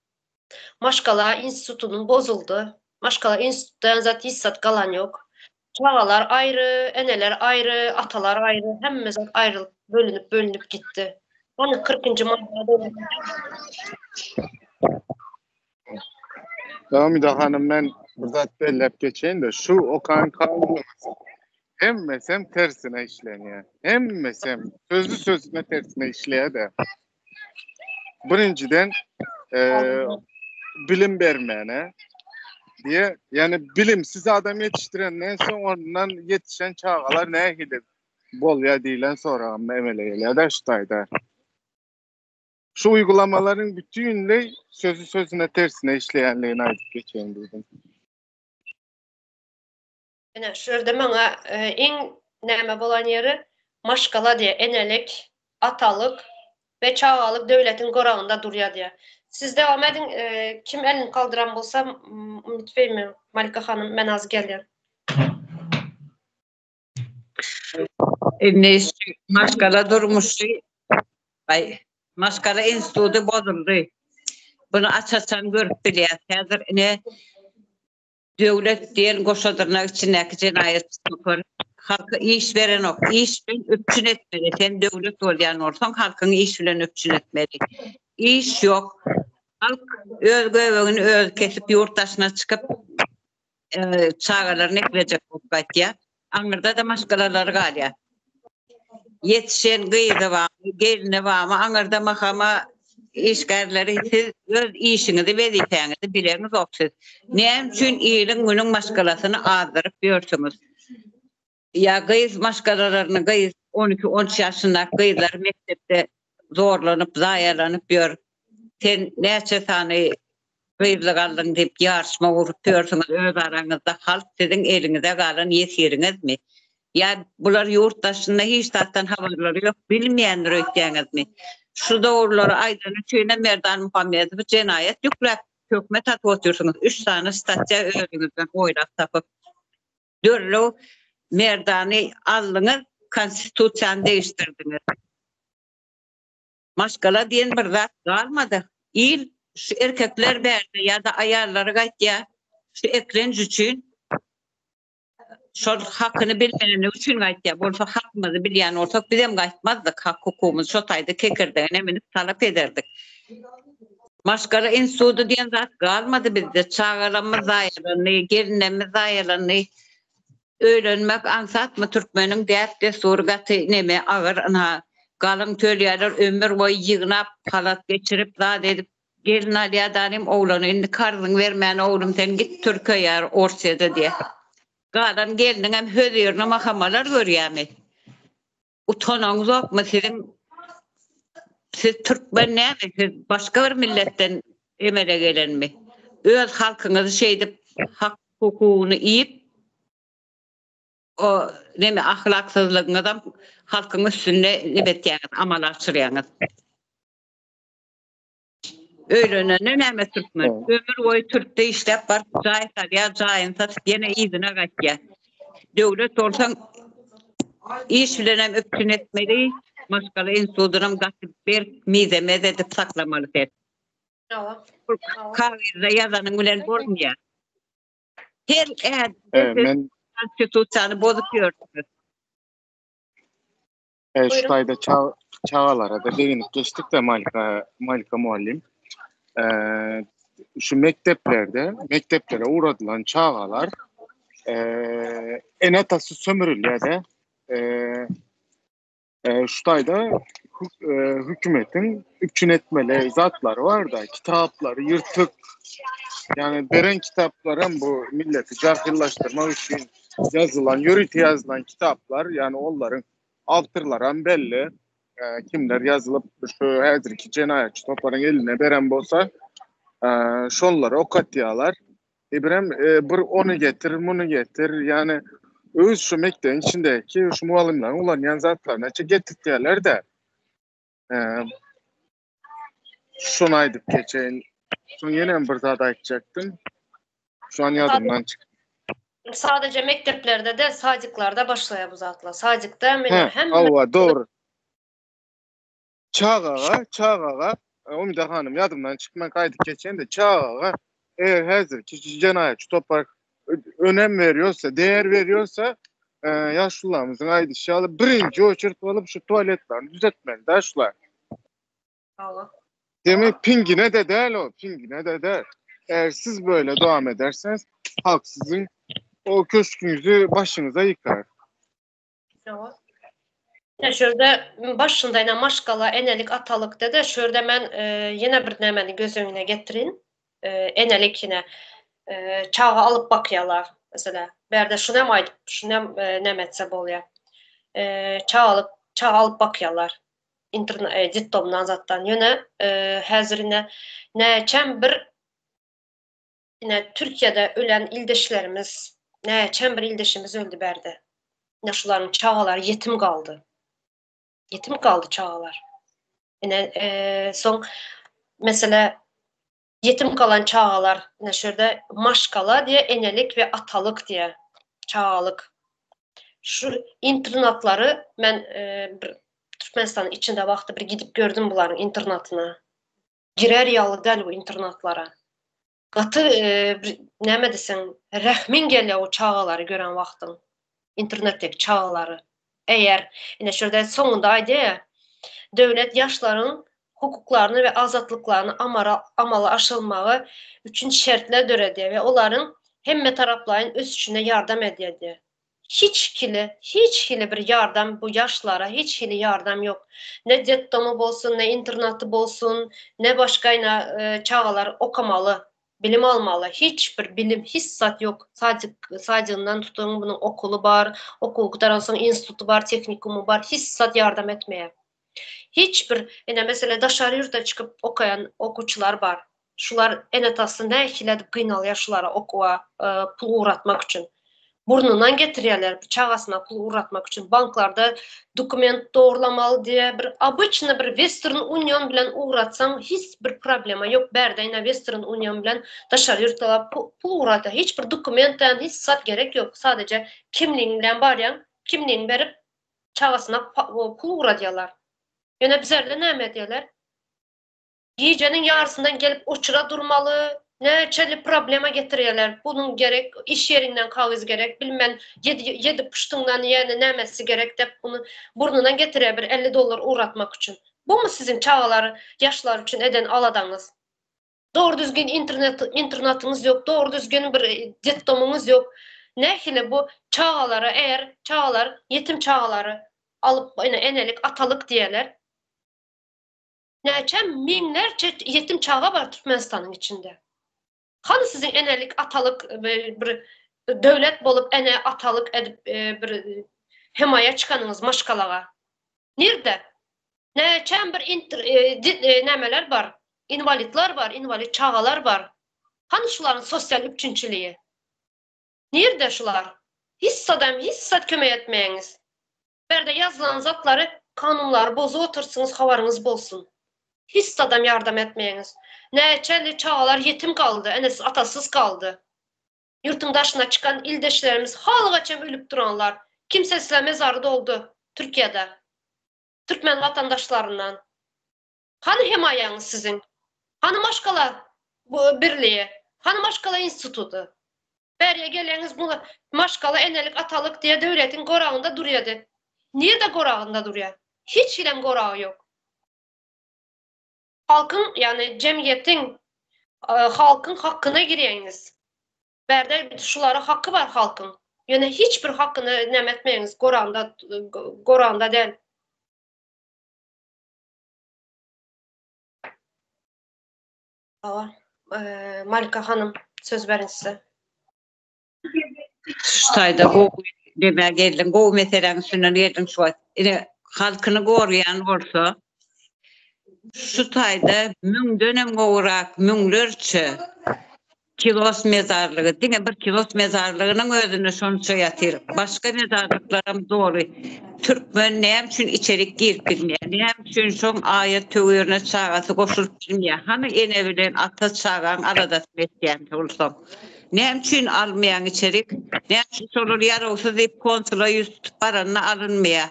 Maşgala institutynyň bozuldy. Maşgala institutdan zat hiç zat galan ýok. Çagalar aýry, eneler aýry, atalar aýry, hemme zat aýrylyp, bölünip, bölünip gitdi. Hany 40-njy maddada Umyda hanym men bir zat belläp geçeýin-de, şu okan kanunyňyz hemmesem tersine işlenýär. Hemmesem sözli sözüne tersine işleýär-de. Birinjiden e, bilim bermäne diye yani bilimsiz adam yetiştirenden soň ondan yetişen çagalar nähili bolýar diýlen soragym emele gelýär da şu taýda. Şu uygulamalaryň bütünleý sözü sözüne tersine işleýänligini aýdyp geçeýin diýdim. Ine, şu ýerde maňa e, iň näme bolan ýeri maşgala diýe, enelik, atalyk we çagalyk döwletiň goragynda durýar diýe. Siz dowam ediň, e, kim elini kaldyran bolsa, Umyt Beými, Malika hanym, men az gelýän. Indi maşgala durmuşy, aý, maşgala instituty bozuldy. Buny aç-açan görüp bilýäs. Häzir ine döwlet diýen goşa dyrnak içindäki jenaýatçy topar halka iş berenok. Iş bilen üpjün etmeli. Sen döwlet bolýan bolsaň halkyňy iş bilen üpjün etmeli. Iş ýok. Halk öz göbegini özi kesip ýurt daşyna çykyp çagalaryny eklejek bolup gaýtýar. Aňyrda-da maşgalalary galýar. Ýetişen gyzy barmy, gelni barmy, aňyrda mahama işgärleri siz öz işiňizi, wezipäňizi bileňizok siz. Näme üçin iliň günüň maşgalasyny azdyryp ýörsüňiz? Ýa gyz maşgalalaryny gyz on iki, on üç ýaşyndaky gyzlar mekdepde zorlanyp, zaýalanyp ýör. Sen näçe sany gyzlyk aldyň diýip ýaryşma gurup ýörsüňiz öz araňyzda halk siziň eliňize galan ýesiriňizmi? Ýa bular ýurt daşynda hiç zatdan habarlary ýok bilmeýändir öýtýäňizmi? Şu dogrulary aýdany üçinem Merdan Muhammedowy jenaýat ýükläp töhmet atyp otyrsyňyz üç sany statýa özüňizden oýlap tapyp derrew Merdany aldyňyz konstitusiýany degişdirdiňiz. Maşgala diýen bir zat galmady. Il şu erkekler bärde ýa-da aýallary gaýtýar şu eklenç üçin şol hakyny bilmänligi üçin gaýtýar. Bolsa hakymyzy bilýän bolsak bizem gaýtmazdyk. Hak hukugymyzy şo taýda kekirdegine münüp talap ederdik. Maşgala institudy diýen zat galmady bizde. Çagalarymyz zaýalandy, gelinlerimiz zaýalandy. Öýlenmek aňsatmy türkmeniň däp dessury gaty neme agyr ynha galyň tölýäler ömür boýy ýygnap halat geçirip zat edip gelin alýa danym oglany indi karzyňy bermän oglum sen git türke ýa orsýede diýä galan gelniňem hözirini mahamalar görýämi Utanaňzokmy siziň siz türkmen näme siz başga bir milletden emele gelenmi? Öz halkyňyzy şeýdip hak hukugyny iýip o neme ahlaksyzlygyňyzam halkyň üstünde neme etýäňiz amala aşyrýaňyz. Öýlenende näme türkmen? Ömür boýy türkde işläp baryp jaý salýar, jaýyny satyp ýene yzyna gaýtýar. Döwlet bolsaň iş bilenem üpjün etmeli, maşgala institutynam gaty berk mizemez edip saklamaly sen. Kagyzda ýazanyň bilen bolmaýar. Her ädimde konstitusiýany bozup ýörsüňiz. E, şu taýda çagalara-da deginip geçdik-de Malika, Malika mugallym. E, şu mekdeplerde, mekdeplere ugradylan çagalar e, ene-atasy sömürülýär-de. E, e, şu taýda e, hükümetiň üpjün etmeli zatlary bar-da, kitaplary ýyrtyk. Ýagny beren kitaplaram bu milleti jahyllaşdyrmak üçin ýazylan, ýörite ýazylan kitaplar, ýagny olaryň awtorlaram belli, kimler ýazylyp şu häzirki jenaýatçy toparyň eline beren bolsa, şonlary okatýarlar. E birem bir ony getir, muny getir, ýagny öz şu mekdebiň içindäki şu mugallymlaryň ulanýan zatlaryny getirtýärler-de. Şony aýdyp geçeýin. Soň ýene bir zat aýtjakdym. Şu an ýadymdan çykdy. Sadece mekdeplerde de sadiklarda başlaýar bu zatlar. Sadikde men hem Hawa, dogry. Çagaga, çagaga, Umida hanym ýadymdan çykman gaýdyp geçeýin-de, çagaga eger häzirki jenaýatçy topar önem berýärse, değer berýärse, ýaşulularymyzyň aýdyşy ýaly birinji oçert bolup şu tualetlerini düzetmeli da şular. Demek pingine de däl o, pingine de däl. Eğer siz böyle devam ederseniz halk sizin o köşküňüzi başyňyza ýykar. Ine şu ýerde başynda ine maşgala, enelik, atalyk dede şu ýerde men ýene bir nämeni göz öňüne getirin. Enelik ine çaga alyp bakýarlar. Mesela bärde şuny hem aýdyp, şuny hem näme etse bolýar. Çagalyk, çaga alyp bakýarlar. Internet, detdomdan zatdan. Ýöne häzir ine näçem bir ine Türkiýede ölen ildeşlerimiz, näçem bir ildeşimiz öldi bärde. Ine şularyň çagalary ýetim galdy. Ýetim galdy çagalar. Ine soň mesele ýetim galan çagalar ine şu ýerde maşgala diýe enelik we atalyk diýe çagalyk. Şu internatlary men bir Türkmenistanyň içinde wagty bir gidip gördüm bularyň internatyna. Girer ýaly däl bu internatlara. Gaty bir näme diýseň, rehmiň gelýär o çagalary gören wagtyň. Internetdeki çagalary. Eger, ine şu ýerde soňunda aýdýar, döwlet ýaşlaryň hukuklaryny we azatlyklaryny amara amala aşyrylmagy üçin şertler döredýär we olaryň hemmetaraplaýyn ösüşine ýardam edýär diýýär. Hiç hili, hiç hili bir ýardam bu ýaşlara hiç hili ýardam ýok. Ne detdomy bolsun, ne internaty bolsun, ne başga ine çagalar okamaly, bilim almaly. Hiç bir bilim, hiç zat ýok. Sadik, sadygyndan tutuň munuň okuly bar, okuwy gutaransoň instituty bar, tehnikumy bar, hiç zat ýardam etmeýär. Hiç bir, ine meselem daşary ýurda çykyp okaýan okuwçylar bar. Şular ene-atasy nähili edip gynalýar şulara okuwa pul ugratmak üçin. Burnundan getirýärler çagasyna pul ugratmak üçin. Banklarda dokument dogrulamaly diýýär. Bir obyçny bir Western Union bilen ugratsaň hiç bir problema ýok. Bärde ine Western Union bilen daşary ýurtlara pul ugratýar. Hiç bir dokument hiç zat gerek ýok. Sadece kimligiň bilen barýaň, kimligiňi berip çagasyna pul ugradýarlar. Ýöne bizerde näme edýärler? Gijeniň ýarysyndan gelip oçura durmaly, näçeli problema getirýärler, puluň gerek, iş ýeriňden kagyz gerek, bilmen ýedi ýedi puştuňdan ýene nämesi gerek dep bunu burnundan getirýär bir 50 dollar ugratmak üçin. Bumy siziň çagalar, ýaşlar üçin eden aladaňyz? Dogry düzgün internet internatyňyz ýok, dogry düzgün bir detdomyňyz ýok. Nähili bu çagalara eger çagalar ýetim çagalary alyp ene enelik atalyk diýerler. Näçe müňlerçe ýetim çaga bar Türkmenistanyň içinde. Hany siziň enelik, atalyk bir döwlet bolup ene, atalyk edip bir hemaýa çykanyňyz maşgalaga? Nirde? Näçem bir nämeler bar, inwalidler bar, inwalid çagalar bar. Hany şularyň sosial üpjünçiligi? Nirde şular? Hiç zadam, hiç zat kömek etmeýäňiz. Bärde ýazylan zatlary kanunlary bozup otyrsyňyz habaryňyz bolsun. Hiç zadam ýardam etmeýäňiz. Näçeli çagalar ýetim galdy, enesiz atasyz galdy. Ýurtuň daşyna çykan ildeşlerimiz halygaçam ölüp duranlar. Kimsesizler mezary doldy Türkiýede. Türkmen watandaşlaryndan. Hany hemaýaňyz siziň? Hany maşgala birliği? Hany maşgala instituty? Bärýe geleňiz bu maşgala enelik atalyk diýe döwletiň goragynda durýady. Nirde goragynda durýa? Hiç hilem goragy ýok. Halkyň ýagny jemgyýetiň halkyň hakkyna girýäňiz. Bärde şulara haky bar halkyň. Ýöne hiç bir hakyny näme etmeýäňiz goragynda goragynda däl. Hawa, Malika hanym, söz beriň size. Şu taýda gowy demä geldiň, gowy meseläň üstünden geldiň şu wagt. Ine, halkyny goraýan bolsa, şu taýda müňdenem gowrak, müňlerçe Kilos mezarlygy, diňe bir Kilos mezarlygynyň özünde şonça ýatyr. Başga mezarlyklaram doly. Türkmen näme üçin içerik girip bilmeýär? Näme üçin şoň aýat-töwirine çagasy goşulyp bilmeýär? Hany ene bilen ata çagaň aladasyny etýän bolsaň? Näme üçin almaýaň içerik? Näme üçin şolar ýarawsyz diýip konsula ýüz tutup baranda alynmaýar?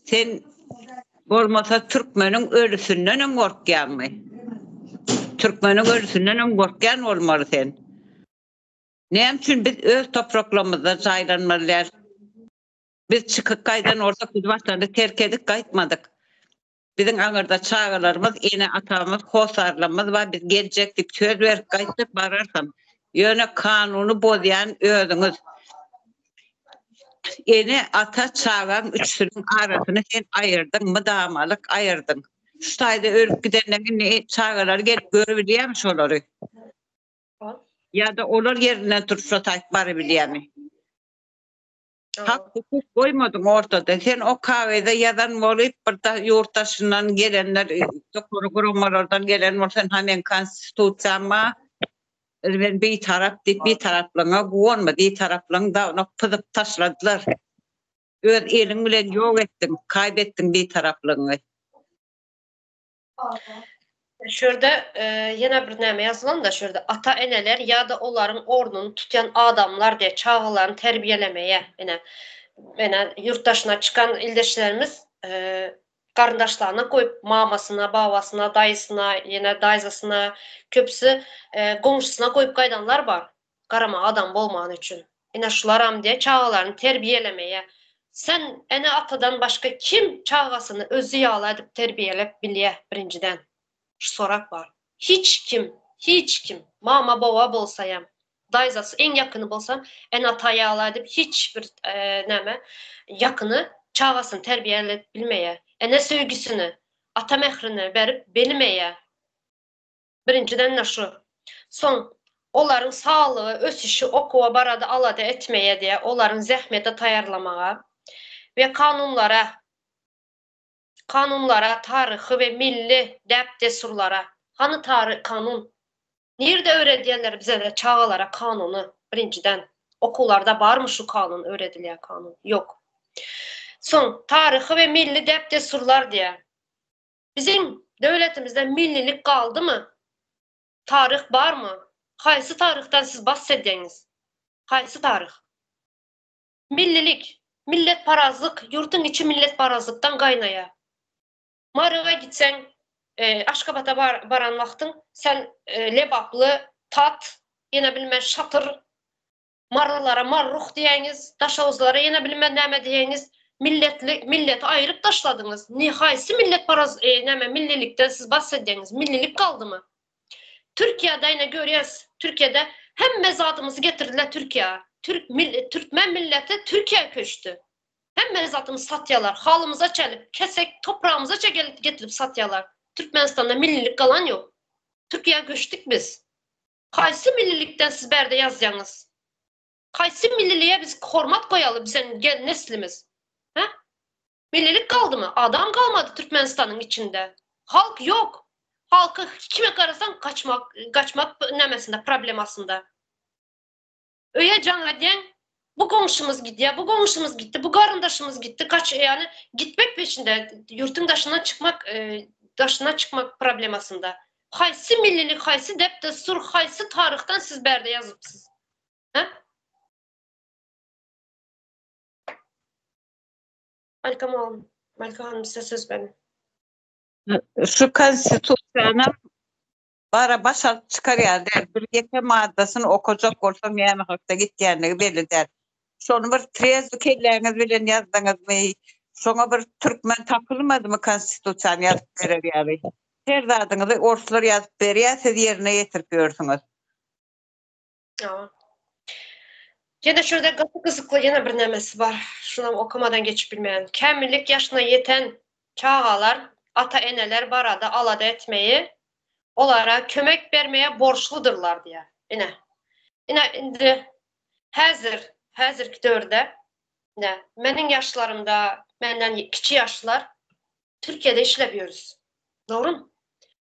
Sen Bolmasa türkmeniň ölüsindenem gorkýaňmy? Türkmeniň ölüsindenem gorkýan bolmaly sen. Näme üçin biz öz topraklarymyzda jaýlanmaly däl? Biz çykyp gaýdan bolsak biz watany terk edip gaýtmadyk. Biziň aňyrda çagalarymyz, ene-atamyz, hossarlarymyz bar, biz geljek diýip söz berip gaýtdyk, bararsam. Ýöne kanuny bozýan özüňiz. Ene, ata, çagaň üçüsiniň arasyny sen aýyrdyň, mydamalyk aýyrdyň. Şu taýda ölüp gidenden indi çagalary gelip görübilýärmi şolary? Ýa-da olar ýerinden turup şo taýt barybilýärmi? Hak hukuk goýmadyň ortada. Sen o kagyza ýazan bolup bir da ýurt daşyndan gelenler ýokary guramalardan gelen bolsa ha meň konstitusiýam bar. Men bitarap diýip bitaraplygyňa guwanma bitaraplygyň dagyna pyzyp taşladylar. Öz eliň bilen ýok etdiň, kaýbetdiň bitaraplygyňy. Şu ýerde ýene bir näme ýazylan-da, şu ýerde ata-eneler ýa-da olaryň ornuny tutýan adamlar diýe çagalaryny terbiýelemeýä. Ine, ine ýurt daşyna çykan ildeşlerimiz. Garyndaşlaryna goýup, mamasyna, babasyna, daýysyna, ýene daýzasyna, köpüsi goňşusyna goýup gaýdanlar bar. Garamaga adam bolmany üçin. Ine şularam diýe çagalaryny terbiýelemeýä. Sen ene-atadan başga kim çagasyny özi ýaly edip terbiýelep bilýä birinjiden? Şu sorag bar. Hiç kim, hiç kim, mama baba bolsaýam, daýzasy iň ýakyny bolsam, ene-ata ýaly edip hiç bir näme ýakyny çagasyny terbiýelep bilmeýä. Ene söýgüsini, ata mährini berip bilmeýä. Birinjiden-de şu. Soň, olaryň saglygy, ösüşi, okuwa barada alada etmeýä diýä, olaryň zähmete taýýarlamaga we kanunlara, kanunlara, taryhy we milli däp-dessurlara, hany tary, kanun? Nirde öwredýärler bize-de çagalara kanuny, birinjiden? Okuwlarda barmy şu kanun, öwredilýän kanun? Ýok. Soň, taryhy we milli däp-dessurlar diýä. Biziň döwletimizde millilik galdymy? Taryh barmy? Haýsy taryhdan siz bas edýäňiz? Haýsy taryh? Millilik, milletparazlyk, ýurduň içi milletparazlykdan gaýnaýar. Maryga gitseň, Aşgabata baran wagtyň sen lebaply, tat, ýene bilmän şatyr, Marylara marruh diýýäňiz, daşoguzlara ýene bilmän näme diýýäňiz, milletli, milleti aýryp taşladyňyz. Ne haýsy milletparaz näme millilikden siz bas edýäňiz? Millilik galdymy? Türkiýede ine görýäs, Türkiýede hemme zadymyzy getirdiler Türkiýä. Türk mil, türkmen milleti Türkiýä köçdi. Hemme zadymyzy satýarlar. Halymyza çelip, kesek topragymyza çe getirip satýarlar. Türkmenistanda millilik galan ýok. Türkiýä göçdük biz. Haýsy millilikden siz bärde ýazýaňyz? Haýsy millilige biz hormat goýaly bizen gel neslimiz? Hä? Millilik galdymy? Adam galmady Türkmenistanyň içinde. Halk ýok. Halky kime garasaň gaçmak gaçmak nämesinde problemasynda. Öýe jaň edýäň, bu goňşymyz gidýär, bu goňşymyz gitdi, bu garyndaşymyz gitdi, gaç ýany gitmek peşinde, ýurtuň daşyna çykmak, daşyna çykmak problemasynda. Haýsy millilik, haýsy dep-dessur, haýsy taryhdan siz bärde ýazypsyz? Hä? Malika mugallym, Malika hanym size söz berin. Şu konstitusiýanam Bara baş alyp çykar ýaly däl. Bir ýeke maddasyny okajak bolsaň näme hakda gitýänligi belli däl. Şony bir trezwi kelläňiz bilen ýazdyňyzmy? Şoňa bir türkmen tapylmadymy konstitusiýany ýazyp berer ýaly? Her zadyňyzy orslar ýazyp berýär, siz ýerine ýetirip ýörsüňiz. Ýa. Ýene şurada gaty gyzykly ýene bir nämesi bar. Şunam okamadan geçip bilmeýän. Kämillik ýaşyna ýeten çagalar ata-eneler barada alada etmeyi, olara kömek bermeye borçludyrlar diýýär. Ine. Ine indi häzir, häzirki döwürde ine meniň ýaşlarymda, menden kiçi ýaşlar Türkiýede işläp ýörüs. Dogrymy?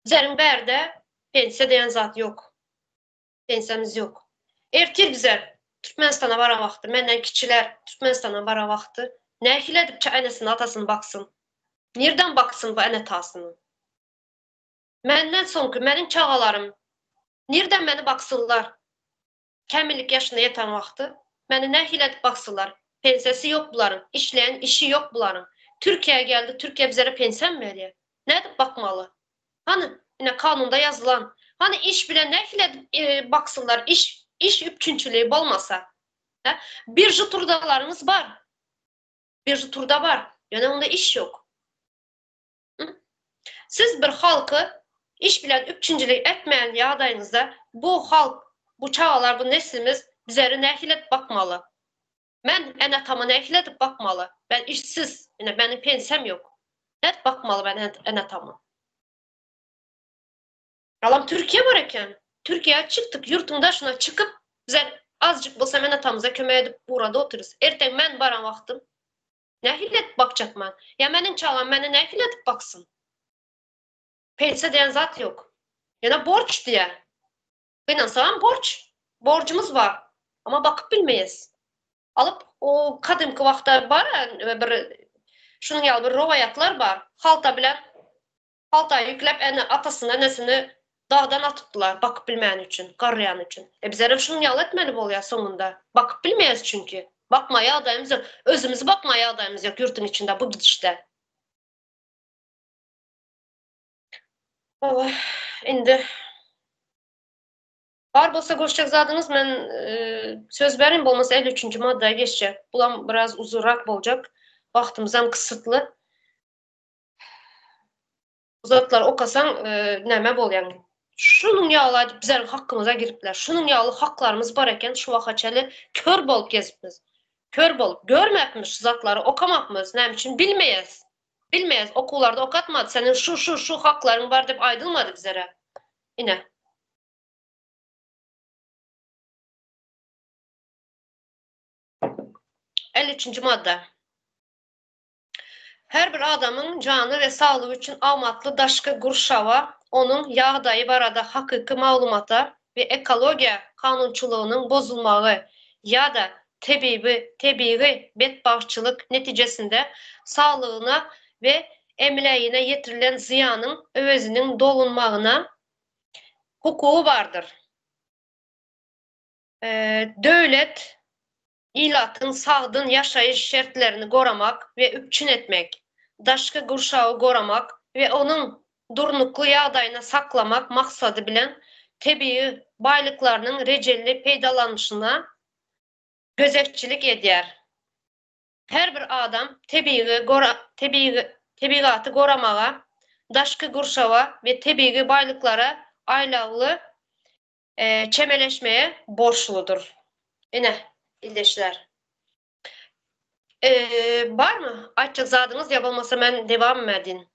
Bizleriň bärde pensiýa diýen zat ýok. Pensiýamyz ýok. Ertir bize Türkmenistana baran wagty, menden kiçiler Türkmenistana baran wagty nähili edip enesini, atasyny baksyn? Nirden baksyn bu ene-atasyny? Menden soňky meniň çagalarym nirden meni baksynlar? Kämillik ýaşyna ýeten wagty meni nähili edip baksynlar? Pensiýasy ýok bularyň, işleýän işi ýok bularyň. Türkiýä geldi, Türkiýe bizlere pensiýamy berýär? Nädip bakmaly? Hany, ine kanunda ýazylan. Hany iş bilen nähili edip baksynlar, iş iş üpjünçiligi bolmasa. Hä? Birža turdalaryňyz bar. Birža turda bar. Ýöne onda iş ýok. Siz bir halky iş bilen üpjünçilik etmeýän ýagdaýyňyzda bu halk, bu çagalar, bu neslimiz bizleri nähili edip bakmaly? Men ene-atama nähili edip bakmaly? Ben işsiz, ine meniň pensiýam ýok. Nädip bakmaly ben ene-atama? Galam Türkiýe bar eken. Türkiýä çykdyk, ýurtuň daşyna çykyp, bizem azjyk bolsam ene-atamyza kömek edip burada otyrys. Erteň men baran wagtym nähili edip bakjak men? Ýa meniň çagam meni nähili edip baksyn? Pensiýa diýen zat ýok. Ýöne borç diýýär. Gynansagam borç. Borjumyz bar. Amma bakyp bilmeýäs. Alyp o kadymky wagtda bar bir şunuň ýaly bir rowaýatlar bar. Halta bilen halta ýükläp ene atasyny enesini dagdan atypdylar bakyp bilmäni üçin, garraýany üçin. E bizlerem şunuň ýaly etmeli bolýar soňunda. Bakyp bilmeýäs çünki. Bakma ýagdaýymyz ýok. Özümizi bakma ýagdaýymyz ýok ýurtuň içinde bu gidişde. Hawa, indi bar bolsa goşjak zadyňyz men söz berin bolmasa 53-nji madda geçjek. Bulam biraz uzunrak boljak. Wagtymyzam kyssytly. Bu zatlary okasaň näme bolýaň. Şunuň ýaly aýdyp bizleriň hakkymyza giripler. Şunuň ýaly haklarymyz bar eken şu waka çenli kör bolup gezipmiz. Kör bolup görmäpmiz şu zatlary okamapmyz näme üçin bilmeýäs. Bilmeýäs okuwlarda okatmady seniň şu şu şu haklaryň bar diýip aýdylmady bizlere. Ine. 53-nji madda. Her bir adamyň jany we saglygy üçin amatly daşky gurşawa, onuň ýagdaýy barada hakyky maglumata we ekologiýa kanunçylygynyň bozulmagy ýa-da tebigy tebigy betbagtçylyk netijesinde saglygyna we emlägine ýetirilen zyýanyň öweziniň dolunmagyna hukugy bardyr. Döwlet ilatyň sagdyn ýaşaýyş şertlerini goramak we üpjün etmek, daşky gurşawy goramak we onuň durnukly ýagdaýyna saklamak maksady bilen tebigy baýlyklarynyň rejeli peýdalanyşyna gözegçilik edýär. Her bir adam tebigy tebigy tebigaty goramaga, daşky gurşawa we tebigy baýlyklara aýlawly çemeleşmeye borçludyr. Ine, ildeşler. Barmy aýtjak zadyňyz ýa bolmasa men dewam edin.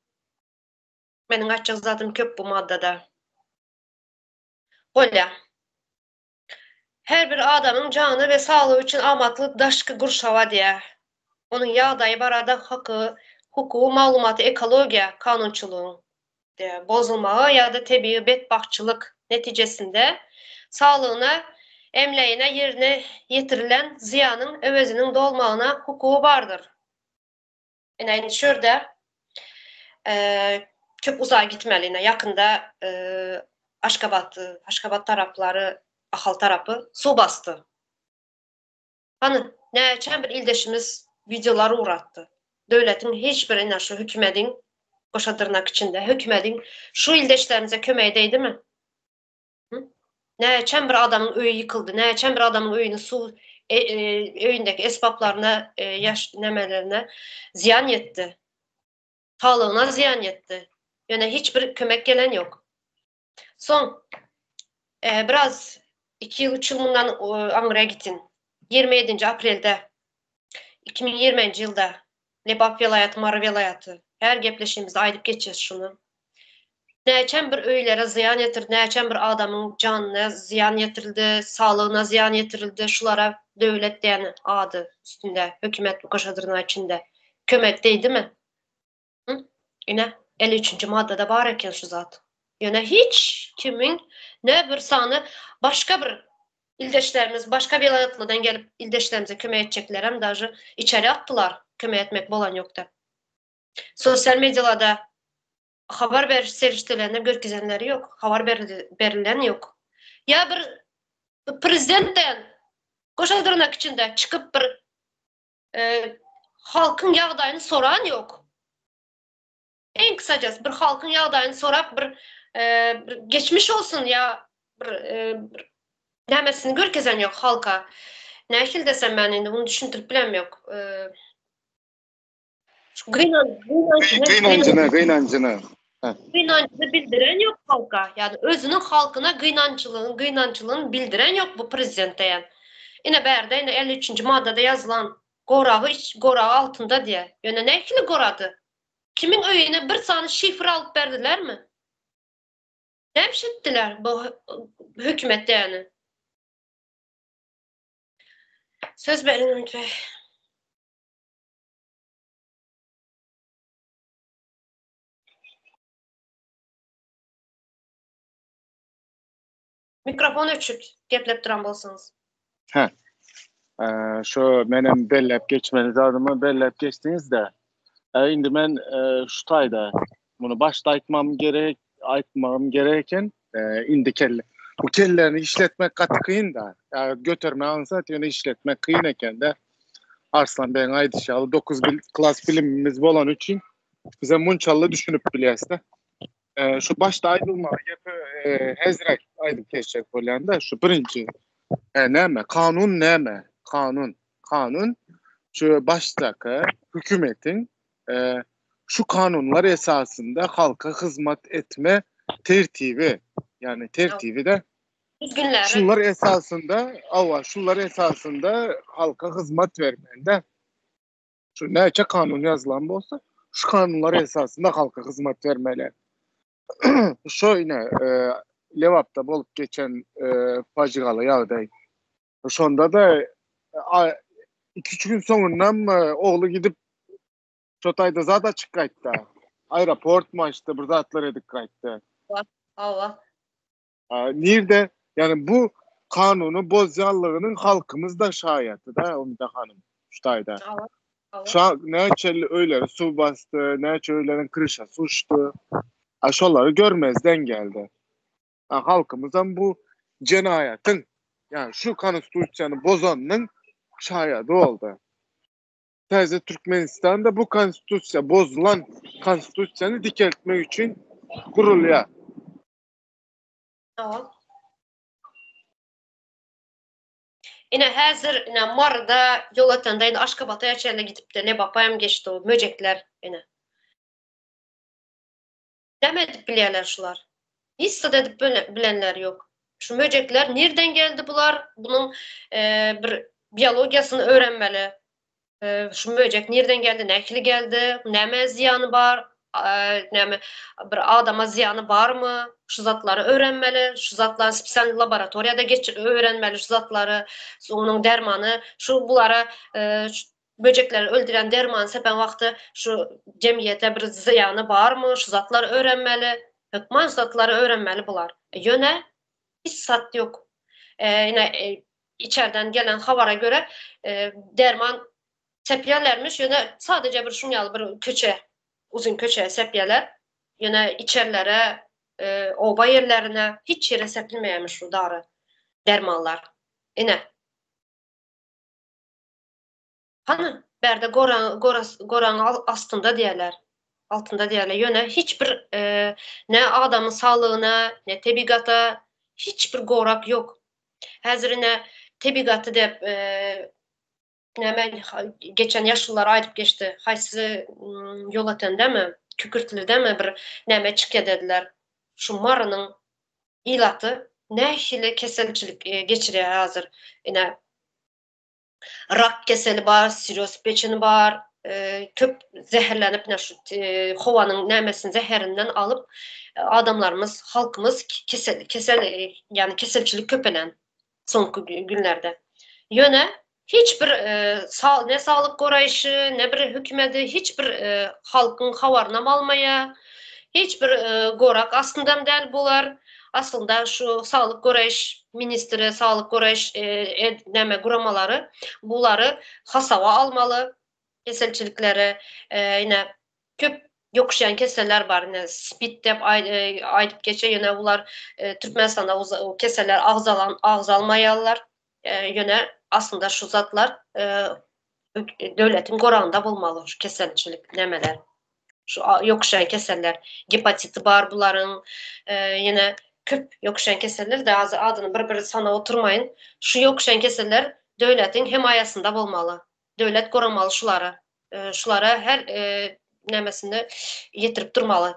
Meniň aýtjak zadym köp bu maddada. Bolýa. Her bir adamyň jany we saglygy üçin amatly daşky gurşawa diýýär. Onuň ýagdaýy barada haky, hukugy maglumaty ekologiýa kanunçylygyň bozulmagy ýa-da tebigy betbagtçylyk netijesinde saglygyna, emlägine ýerine ýetirilen zyýanyň öweziniň dolmagyna hukugy bardyr. Ine, indi şu ýerde köp uzaga gitmeli. Ine, ýakynda Aşgabat, Aşgabat taraplary, Ahal tarapy suw basdy. Hany, näçe bir ildeşimiz wideolar ugratdy. Döwletiň hiç bir ine şu hökümediň goşa dyrnak içinde hökümediň şu ildeşlerimize kömegi deýdimi? Näçe bir adamyň öýi ýykyldy, näçe bir adamyň öýüni suw e, e, öýündäki esbaplaryna, e, ýaş nämelerine zyýan ýetdi. Saglygyna zyýan ýetdi. Ýöne hiç bir kömek gelen ýok. Soň biraz 2 ýyl, 3 ýyl mundan aňryya gitin. 27-nji aprelde 2020-nji ýylda Lebap welaýaty, Mary welaýaty her gepleşigimizde aýdyp geçýäs şuny. Näçem bir öýlere zyýan ýetirdi, näçem bir adamyň janyna zyýan ýetirildi, saglygyna zyýan ýetirildi. Şulara döwlet diýen ady üstünde, hökümet goşa dyrnak içinde kömek deýdimi? Ine, 53-nji maddada bar eken şu zat. Ýöne hiç kimiň ne bir sany başga bir ildeşlerimiz, başga welaýatlardan gelip ildeşlerimize kömek etjeklerem daže içeri atdylar, kömek etmek bolan ýok diýip. Sosial medialarda habar beriş serişdelerinde görkezenleri ýok, habar berilen ýok. Ýa bir prezidentden goşa dyrnak içinde çykyp bir halkyň ýagdaýyny soran ýok. Iň kysajasy bir halkyň ýagdaýyny sorap bir bir geçmiş olsun ýa bir bir nämesini görkezen ýok halka. Nähili desem men indi muny düşündirip bilem ýok. Şu gynan gynanjyny gynanjyny gynanjyny bildiren ýok halka. Ýagny özüniň halkyna gynançylygyny gynançylygyny bildiren ýok bu prezident diýen. Ine bärde ine 53-nji maddada ýazylan goragy goragy altynda diýýär. Ýöne nähili gorady? Kimiň öýüne bir sany şifr alyp berdilermi? Näme etdiler bu hökümet diýeni? Söz beriň Ümit Bey. Mikrofon öçük, geplep duran bolsaňyz. Hä. Şu menem belläp geçmeli zadymy belläp geçdiňiz-de. Indi men şu taýda muny başda aýtmam gerek, aýtmagym gerek eken. Indi kelle. Bu kellerini işletmek gaty kyn-da. Göterme aňsat, ýöne işletmek kyn eken-de. Arslan beýiň aýdyşy ýaly 9 klas bilimimiz bolany üçin bize munçally düşünip bilýäs-de. Şu başda aýdylmaly gepi häzir aýdyp geçjek bolýan-da, şu birinji näme, kanun näme? Kanun, kanun şu başdaky hökümetiň şu kanunlar esasynda halka hyzmat etme tertibi, ýagny tertibi-de. Düzgünleri. Şular esasynda, hawa, şular esasynda halka hyzmat bermeli-de. Şu näçe kanun ýazylan bolsa, şu kanunlar esasynda halka hyzmat bermeli. Şu ine e, Lebapda bolup geçen e, pajygaly ýagdaý. Şonda da 2-3 gün soňundan e, ogly gidip şo taýda zat açyk gaýtdy. Aeroport mu açdy, bir zatlar edip gaýtdy. Hawa. Nirde, ýagny bu kanuny bozýanlygynyň halkymyz da şaýaty da, Umida hanym, şu taýda. Şa näçe öýleri suw basdy, näçe öýleriň kryşasy uçdy. A şolary görmezden geldi. A halkymyzam bu jenaýatyň, ýagny şu konstitusiýany bozanynyň şaýady boldy. Täze Türkmenistanda bu konstitusiýa bozulan konstitusiýany dikeltmek üçin gurulýar. Tamam. Ine häzir ine Maryda Ýolötende indi Aşgabata çenli gidipdi. Lebapa hem geçdi o möjekler ine. Näme edip bilýärler şular? Hiç zat edip bilenler ýok. Şu möjekler nirden geldi bular? Bunuň e, bir biologiýasyny öwrenmeli. Şu möjek nirden geldi, nähili geldi, näme zyýany bar, näme bir adama zyýany barmy, şu zatlary öwrenmeli, şu zatlary spesial laboratoriýada geçirip öwrenmeli şu zatlary, onuň dermany, şu bulara möjekleri öldürýän dermany sepen wagty şu jemgyýete bir zyýany barmy, şu zatlary öwrenmeli, hökman şu zatlary öwrenmeli bular. Ýöne hiç zat ýok. Ine Içerden gelen habara göre derman sepýärlermiş, ýöne sadeje bir şuň ýaly bir köçe, uzyn köçe sepýärler. Ýöne içerlere, oba ýerlerine hiç ýere sepilmeýärmiş şu dary, dermanlar. Ine. Hany, bärde goran, goras, goraň astynda diýerler. Altynda diýerler. Ýöne hiç bir ne adamyň saglygyna, ne tebigata hiç bir gorak ýok. Häzir ine tebigaty dep näme geçen ýaşulular aýdyp geçdi. Haýsy Ýolötendemi, Kükürtlidemi bir näme çykýa dediler. Şu Marynyň ilaty nähili keselçilik geçirýär häzir. Ine rak keseli bar, sirroz peçeni bar, köp zäherlenip ine şu howanyň nämesini zäherinden alyp adamlarymyz, halkymyz kesel kesel ýagny keselçilik köpelen soňky günlerde. Ýöne hiç bir ne saglyk goraýşy, ne bir hökümedi hiç bir halkyň habarynam almaýar. Hiç bir gorak astyndan däl bular. Aslynda şu saglyk goraýyş ministri, saglyk goraýyş näme guramalary bulary hasaba almaly keselçilikleri. Ine köp ýokuşýan keseller bar. Ine spid diýip aýdyp geçer. Ýöne bular Türkmenistanda o keseller agzalan agzalmaýarlar. Ýöne aslynda şu zatlar döwletiň goragynda bolmaly şu keselçilik nämeler. Şu ýokuşýan keseller. Gepatiti bar bularyň. Ýene köp ýokuşýan keseller de az adyny bir-bir sanap oturmaýyn. Şu ýokuşýan keseller döwletiň hemaýasynda bolmaly. Döwlet goramaly şulary. Şulara her nämesini ýetirip durmaly.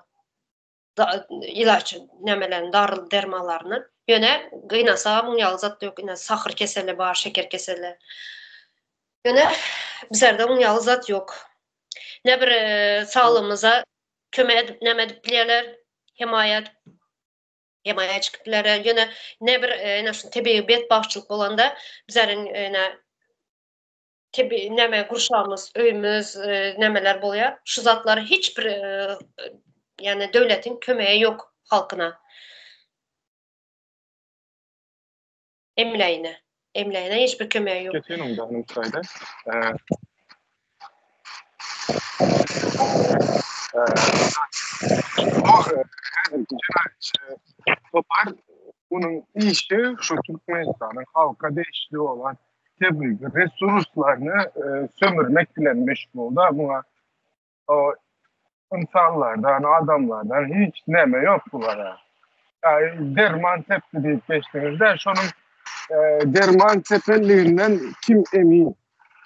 Ilaç nämelerini, dary dermanlaryny. Ýöne gynansa muň ýaly zat ýok. Ine sahyr keseli bar, şeker keseli. Ýöne bizlerde muň ýaly zat ýok. Ne bir saglygymyza kömek edip näme edip bilýärler, hemaýat hemaýa çykyp bilerler. Ýöne ne bir ine şu tebigy betbagtçylyk bolanda bizleriň ine tebi näme gurşawymyz, öýümiz nämeler bolýar. Şu zatlar hiç bir ýagny döwletiň kömegi ýok halkyna. Emlägine. Emlägine hiç bir kömegi ýok. Geçen onda onuň taýda. Topar onuň işi şu Türkmenistanyň halka degişli bolan tebigy resurslaryny sömürmek bilen meşgul-da. Muňa. Ynsanlardan, adamlardan hiç neme ýok bulara. Ýa derman sepdi diýip geçdiňiz-de, şonuň derman sepenliginden kim emin?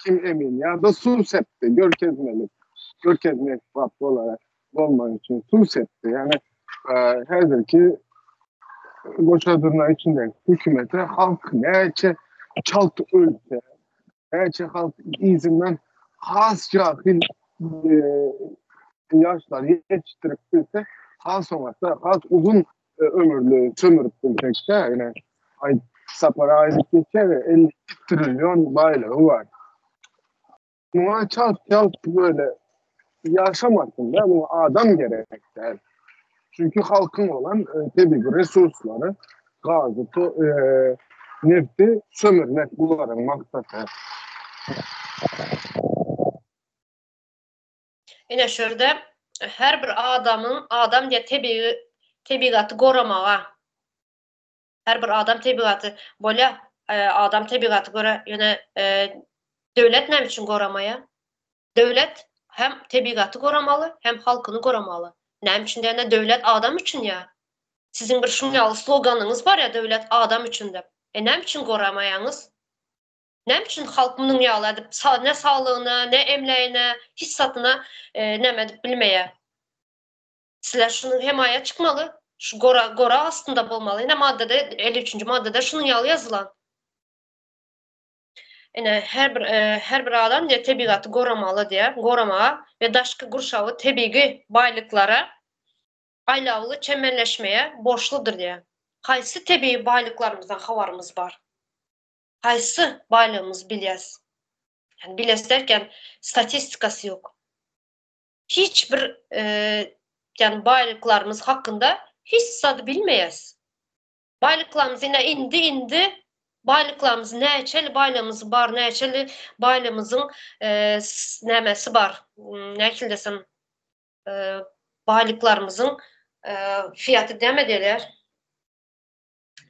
Kim emin? Ýa-da suw sepdi, görkezmelik, görkezme esbap bolara, bolmak üçin suw sepdi. Ýagny häzirki goşa dyrnak içindäki hökümete halk näçe çalt ölse, Näçe halk yzyndan has jahil ýaşlary ýetişdirip bilse, has oňatda, has uzun ömürli sömürip bilsekde, ýöne aý Sapar aýdyp geçýär, 52 trillion baýlygy bar. Muňa çalt çalt böyle ýaşamasyn da, muňa adam gerek däl. Çünki halkyň bolan e, tebigy resurslary, gazy, to, e, nefti sömürmek bularyň maksady. Ine şurada her bir adamyň adam diýe tebigy tebigaty goramaga her bir adam tebigaty bolýa e, adam tebigaty göre ýöne e, döwlet näme üçin goramaýa? Döwlet hem tebigaty goramaly, hem halkyny goramaly. Näme üçin diýende döwlet adam üçin ýa. Siziň bir şuň ýaly sloganyňyz bar ýa döwlet adam üçin diýip. E näme üçin goramaýaňyz? Näme üçin halk munuň ýaly edip ne saglygyna, ne emlägine, hiç zatyna e, näme edip bilmeýär? Sizler şunuň hemaýa çykmaly. Şu gora gora astynda bolmaly. Ine maddada 53-nji maddada şunuň ýaly ýazylan. Ine her bir e, her bir adam diýe tebigaty goramaly diýe, goramaga we daşky gurşawy tebigy baýlyklara aýlawly çemenleşmeye borçludyr diýe. Haýsy tebigy baýlyklarymyzdan habarymyz bar? Haýsy baýlygymyz bilýäs? Yani bilýäs derken statistikasy ýok. Hiç bir e, yani baýlyklarymyz hakynda hiç zady bilmeýäs. Baýlyklarymyz ine indi indi baýlyklarymyz näçeli baýlygymyz bar, näçeli baýlygymyzyň e, nämesi bar. Hmm, nähili desem e, baýlyklarymyzyň e, fiýaty näme diýilýär?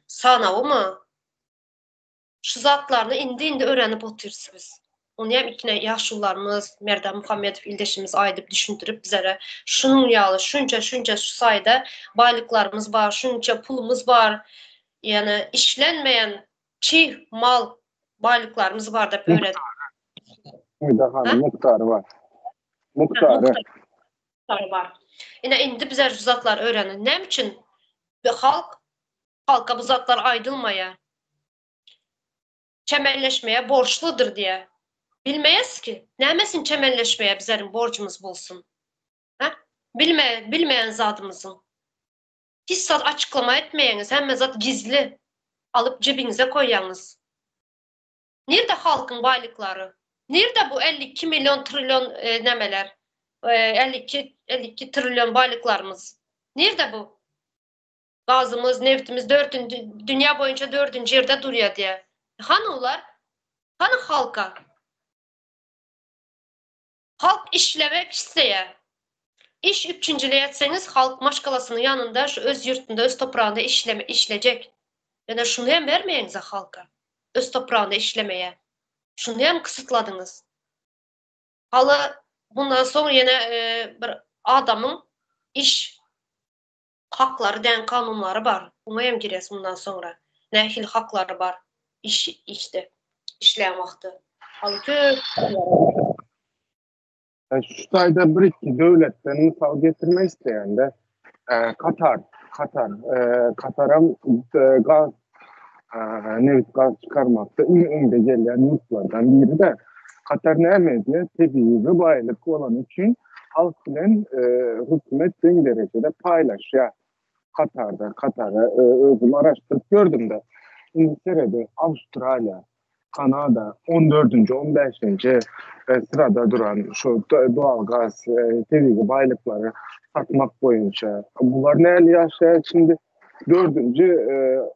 Sanawymy? Şu zatlaryny indi-indi öwrenip otyrys biz. Ony hem ikine ýaşulularymyz Merdan Muhammedow ildeşimiz aýdyp düşündirip bizlere şunuň ýaly şunça şunça şu saýda baýlyklarymyz bar, şunça pulumyz bar, ýagny işlenmeýän çig mal baýlyklarymyz bar diýip öwredip. Umyda hanym mukdary bar. Mukdary. Mukdary bar. Ine indi bizler şu zatlary öwrendik. Näme üçin halk halka bu zatlar aýdylmaýar? Çemenleşmeye borçludyr diýe. Bilmeýäs ki. Nämesin çemenleşmeye bizleriň borcumuz bolsun? Ha? Bilme, bilmeýän zadymyzyň. Hiç zat açyklama etmeýäňiz, hemme zat gizli. Alyp jebiňize koýýaňyz. Nirde halkyň baýlyklary? Nirde bu 52 million trillion e, nämeler? E, 52 52 trillion baýlyklarymyz. Nirde bu? Gazymyz, neftimiz dördünji, dünýä boýunça dördünji ýerde durýar diýýär. Hany olar? Hany halka? Halk işlemek isleýär. İş üpjünçilik etseňiz, halk maşgalasynyň ýanynda, şu öz ýurtunda, öz topragynda işleme, işlejek. Ýöne şuny hem bermeýäňiz halka. Öz topragynda işlemeýär. Şuny hem kysytladyňyz. Haly bundan soň ýene e, bir adamyň iş Haklary däň kanunlary bar. Oňa hem girýäs mundan soňra. Nähili haklary bar iş işde işleýän wagty. Haly köp Şu taýda bir iki döwletden mysal getirmek isleýän-de. Katar, Katar, Kataram gaz, nebit gaz çykarmakda iň öňde gelýän ýurtlardan biri-de. Katar näme edýär? Tebigy baýlyk bolany üçin halk bilen hökümet deň derejede paýlaşýar. Katarda, Katara özüm araşdyryp gördüm-de. Indi serediň, Awstraliýa, Kanada on dördünji, on bäşinji syrada duran şu doğal gaz, tebigy baýlyklary satmak boýunça. Bular nähili ýaşaýar? Şimdi dördünji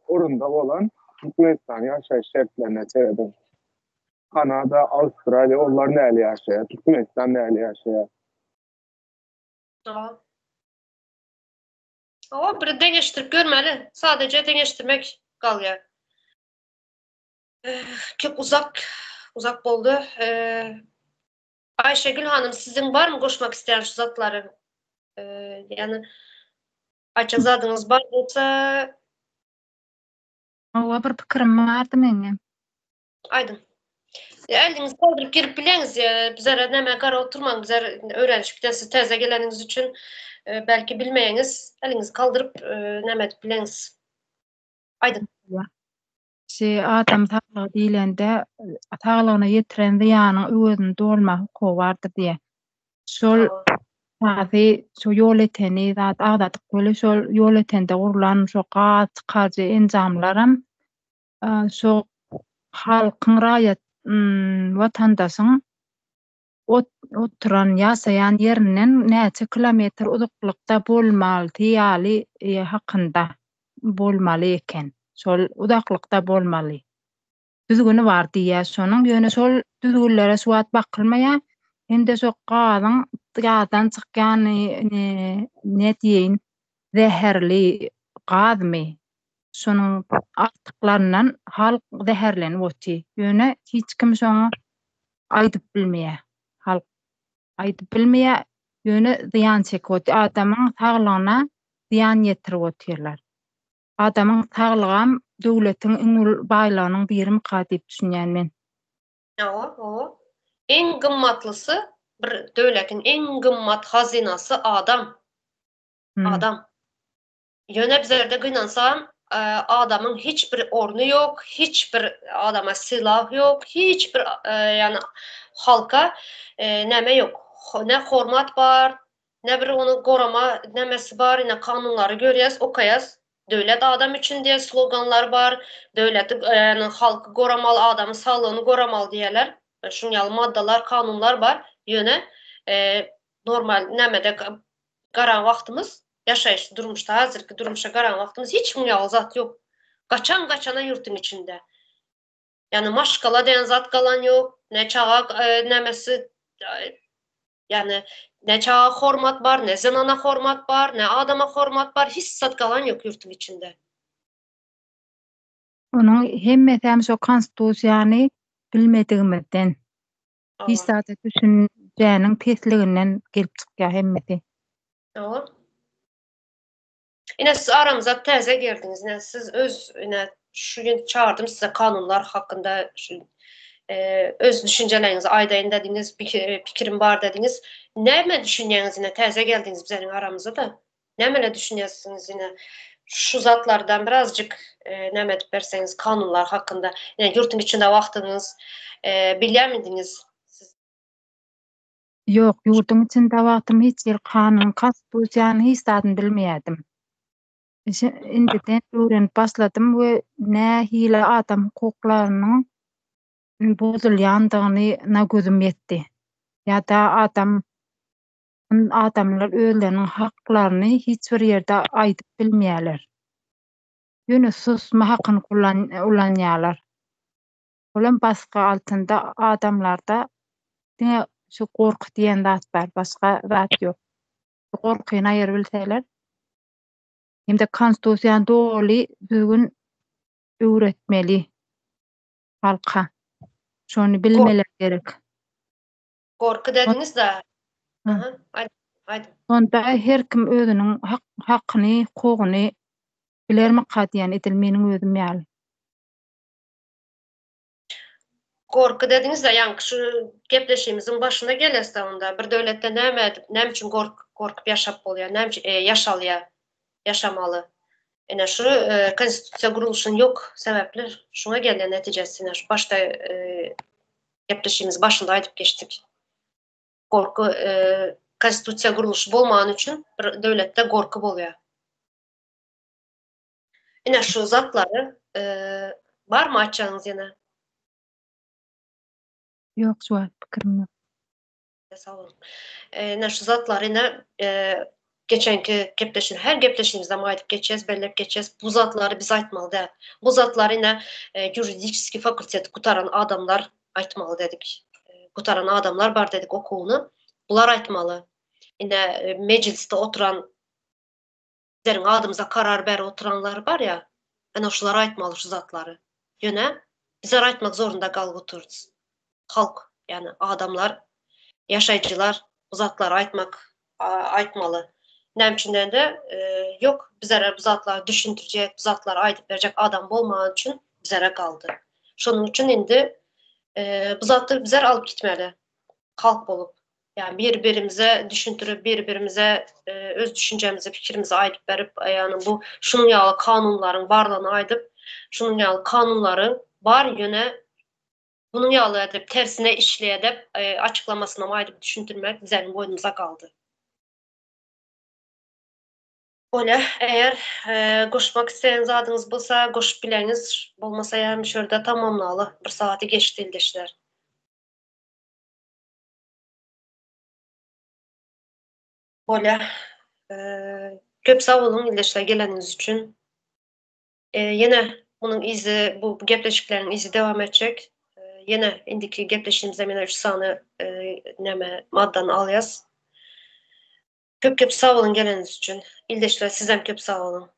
orunda bolan Türkmenistan ýaşaýyş şertlerine serediň. Kanada, Awstraliýa onlar nähili ýaşaýar? Türkmenistan nähili ýaşaýar? Tamam. O bir deňeşdirip görmeli. Sadece deňeşdirmek galýar. Köp uzak uzak boldy. Aýşegül hanym siziň barmy goşmak isleýän şu zatlary? Ýagny aýtjak zadyňyz bar bolsa Hawa bir pikirim bardy meňem. Aýdyň. Eliňizi galdyryp girip bileňiz. Bizlere näme gara oturmaň, bizler öwrenişip giden siz täze geleniňiz üçin belki bilmeýäňiz. Eliňizi galdyryp näme edip bileňiz. Aýdyň. Şi adam saglygy diýlende saglygyna ýetiren zyýanyň öwezini dolma hukugy bardyr diýýär. Şol gazy şo ýol eteni zat agzadyk weli şol ýol etende gurlan şo gaz çykaryjy enjamlaram şo halkyň raýat watandaşyň oturan ýaşaýan ýerinden näçe kilometr uzaklykda bolmalysy ýaly hakynda bolmaly eken. Şol uzaklykda bolmaly. Düzgüni bar diýýär şonuň. Ýöne şol düzgünlere şu wagt bakylmaýar. Hem-de şo gazyň gazdan çykýan ne diýeýin zäherli gazmy şonuň artyklaryndan halk zäherlenip otyr. Ýöne hiç kim şoňa aýdyp bilmeýär. Halk aýdyp bilmeýär, ýöne zyýan çekip otyr. Adamyň saglygyna zyýan ýetirip otyrlar. Adamyň saglygam döwletiň iň uly baýlygynyň birimika diýip düşünýän men. Hawa, hawa. Iň gymmatlysy bir döwletiň iň gymmat hazynasy adam. Adam. Ýöne bizlerde gynansam adamyň hiç bir orny ýok, hiç bir adama sylag ýok, hiç bir ýagny halka näme ýok. Ne hormat bar, ne bir ony gorama nämesi bar, ine kanunlary görýäs, okaýas. Döwlet adam üçin diýen sloganlar bar. Döwleti ýagny halky goramaly, adamyň saglygyny goramaly diýýärler. Şuň ýaly maddalar, kanunlar bar. Ýöne normal nämede garan wagtymyz ýaşaýyş durmuşda hazirki durmuşa garan wagtymyz hiç muň ýaly zat ýok. Gaçan gaçana ýurtuň içinde. Ýagny maşgala diýen zat galan ýok, ne çaga nämesi ýagny ne çaga hormat bar, ne zenana hormat bar, ne adama hormat bar, hiç zat galan ýok ýurtuň içinde. Onuň hemmesem şo konstitusiýany bilmedigimizden. Hiç zada düşünjäniň pesliginden gelip çykýar hemmesi. Hawa. Ine siz aramyza täze geldiňiz. Ine siz öz ine şu gün çagyrdym size kanunlar hakynda şu öz düşünjeleriňizi aýdaýyn dediňiz, pikirim bar dediňiz. Näme düşünýäňiz ine täze geldiňiz bizleriň aramyza-da. Nämele düşünýärsiňiz ine şu zatlardan birazjyk näme edip berseňiz kanunlar hakynda. Ine ýurtuň içinde wagtyňyz bilýärmidiňiz siz? Ýok, ýurduň içinde wagtym hiç bir kanun, konstitusiýanyň hiç zadyny bilmeýärdim. Indiden öwrenip başladym we nähili adam hukuklarynyň bozulýandygyna gözüm ýetdi. Ýa-da adam adamlar özleriniň haklaryny hiç bir ýerde aýdyp bilmeýärler. Ýöne susma hakyny ulanýarlar. Olam basgy altynda adamlarda diňe şu gorky diýen zat bar, başga zat ýok. Şu gorkyny aýyrybilseler hem-de konstitusiýany doly düzgün öwretmeli halka. Şony bilmeleri gerek. Gorky dediňiz-de. Aha, aýdyň. Onda her kim özüniň hakyny, hukugyny bilermika diýen edil meniň özüm ýaly. Gorky dediňiz-de, ýaňky şu gepleşigimiziň başyna gelesde onda bir döwletde näme edip, näme üçin gorkup ýaşap bolýar, näme üçin ýaşalýar, ýaşamaly. Ine şu konstitusiýa gurluşynyň ýok sebäpli şuňa gelýär netijesi. Ine şu başda gepleşigimiz başynda aýdyp geçdik. Gorky konstitusiýa gurluşy bolmany üçin bir döwletde gorky bolýar. Ine şu zatlary barmy aýtjagyňyz ýene? Ýok şu wagt pikirim ýok. Sag boluň. Ine şu zatlary ine geçenki gepleşik her gepleşigimizde aýdyp geçýäs, belläp geçýäs. Bu zatlary biz aýtmaly däl. Bu zatlary ine ýuridiçeskiý fakulteti gutaran adamlar aýtmaly dedik. Gutaran adamlar bar dedik okuwyny. Bular aýtmaly. Ine mejlisde oturan bizleriň adymyza karar berip oturanlar bar ýa, ene şular aýtmaly şu zatlary. Ýöne bizler aýtmak zorunda galyp otyrys. Halk, ýagny adamlar, ýaşaýjylar bu zatlary aýtmak aýtmaly. Näme üçin diýende, ýok, bizlere bu zatlary düşündirjek, bu zatlary aýdyp berjek adam bolmany üçin bizlere galdy. Şonuň üçin indi bu zatlar bizler alyp gitmeli halk bolup. Ýagny bir-birimize düşündirip, bir-birimize öz düşünjemizi, pikirimizi aýdyp berip, ýagny bu şunuň ýaly kanunlaryň barlygyny aýdyp, şunuň ýaly kanunlaryň bar ýöne Munuň ýaly edip tersine işli edip açyklamasynam aýdyp düşündirmek bizeniň boýnumyza galdy. Bolýa, eger goşmak isleýän zadyňyz bolsa goşup bileňiz, bolmasa ýa şu ýerde tamamlaly, bir sagaty geçdi ildeşler. Bolýa. Köp sag boluň ildeşler geleniňiz üçin. Ýene munuň yzy bu gepleşikleriň yzy dowam etjek. Ýene indiki gepleşigimizde ýene üç sany näme maddany alýas. Köp köp sag boluň geleniňiz üçin. Ildeşler sizem köp sag boluň.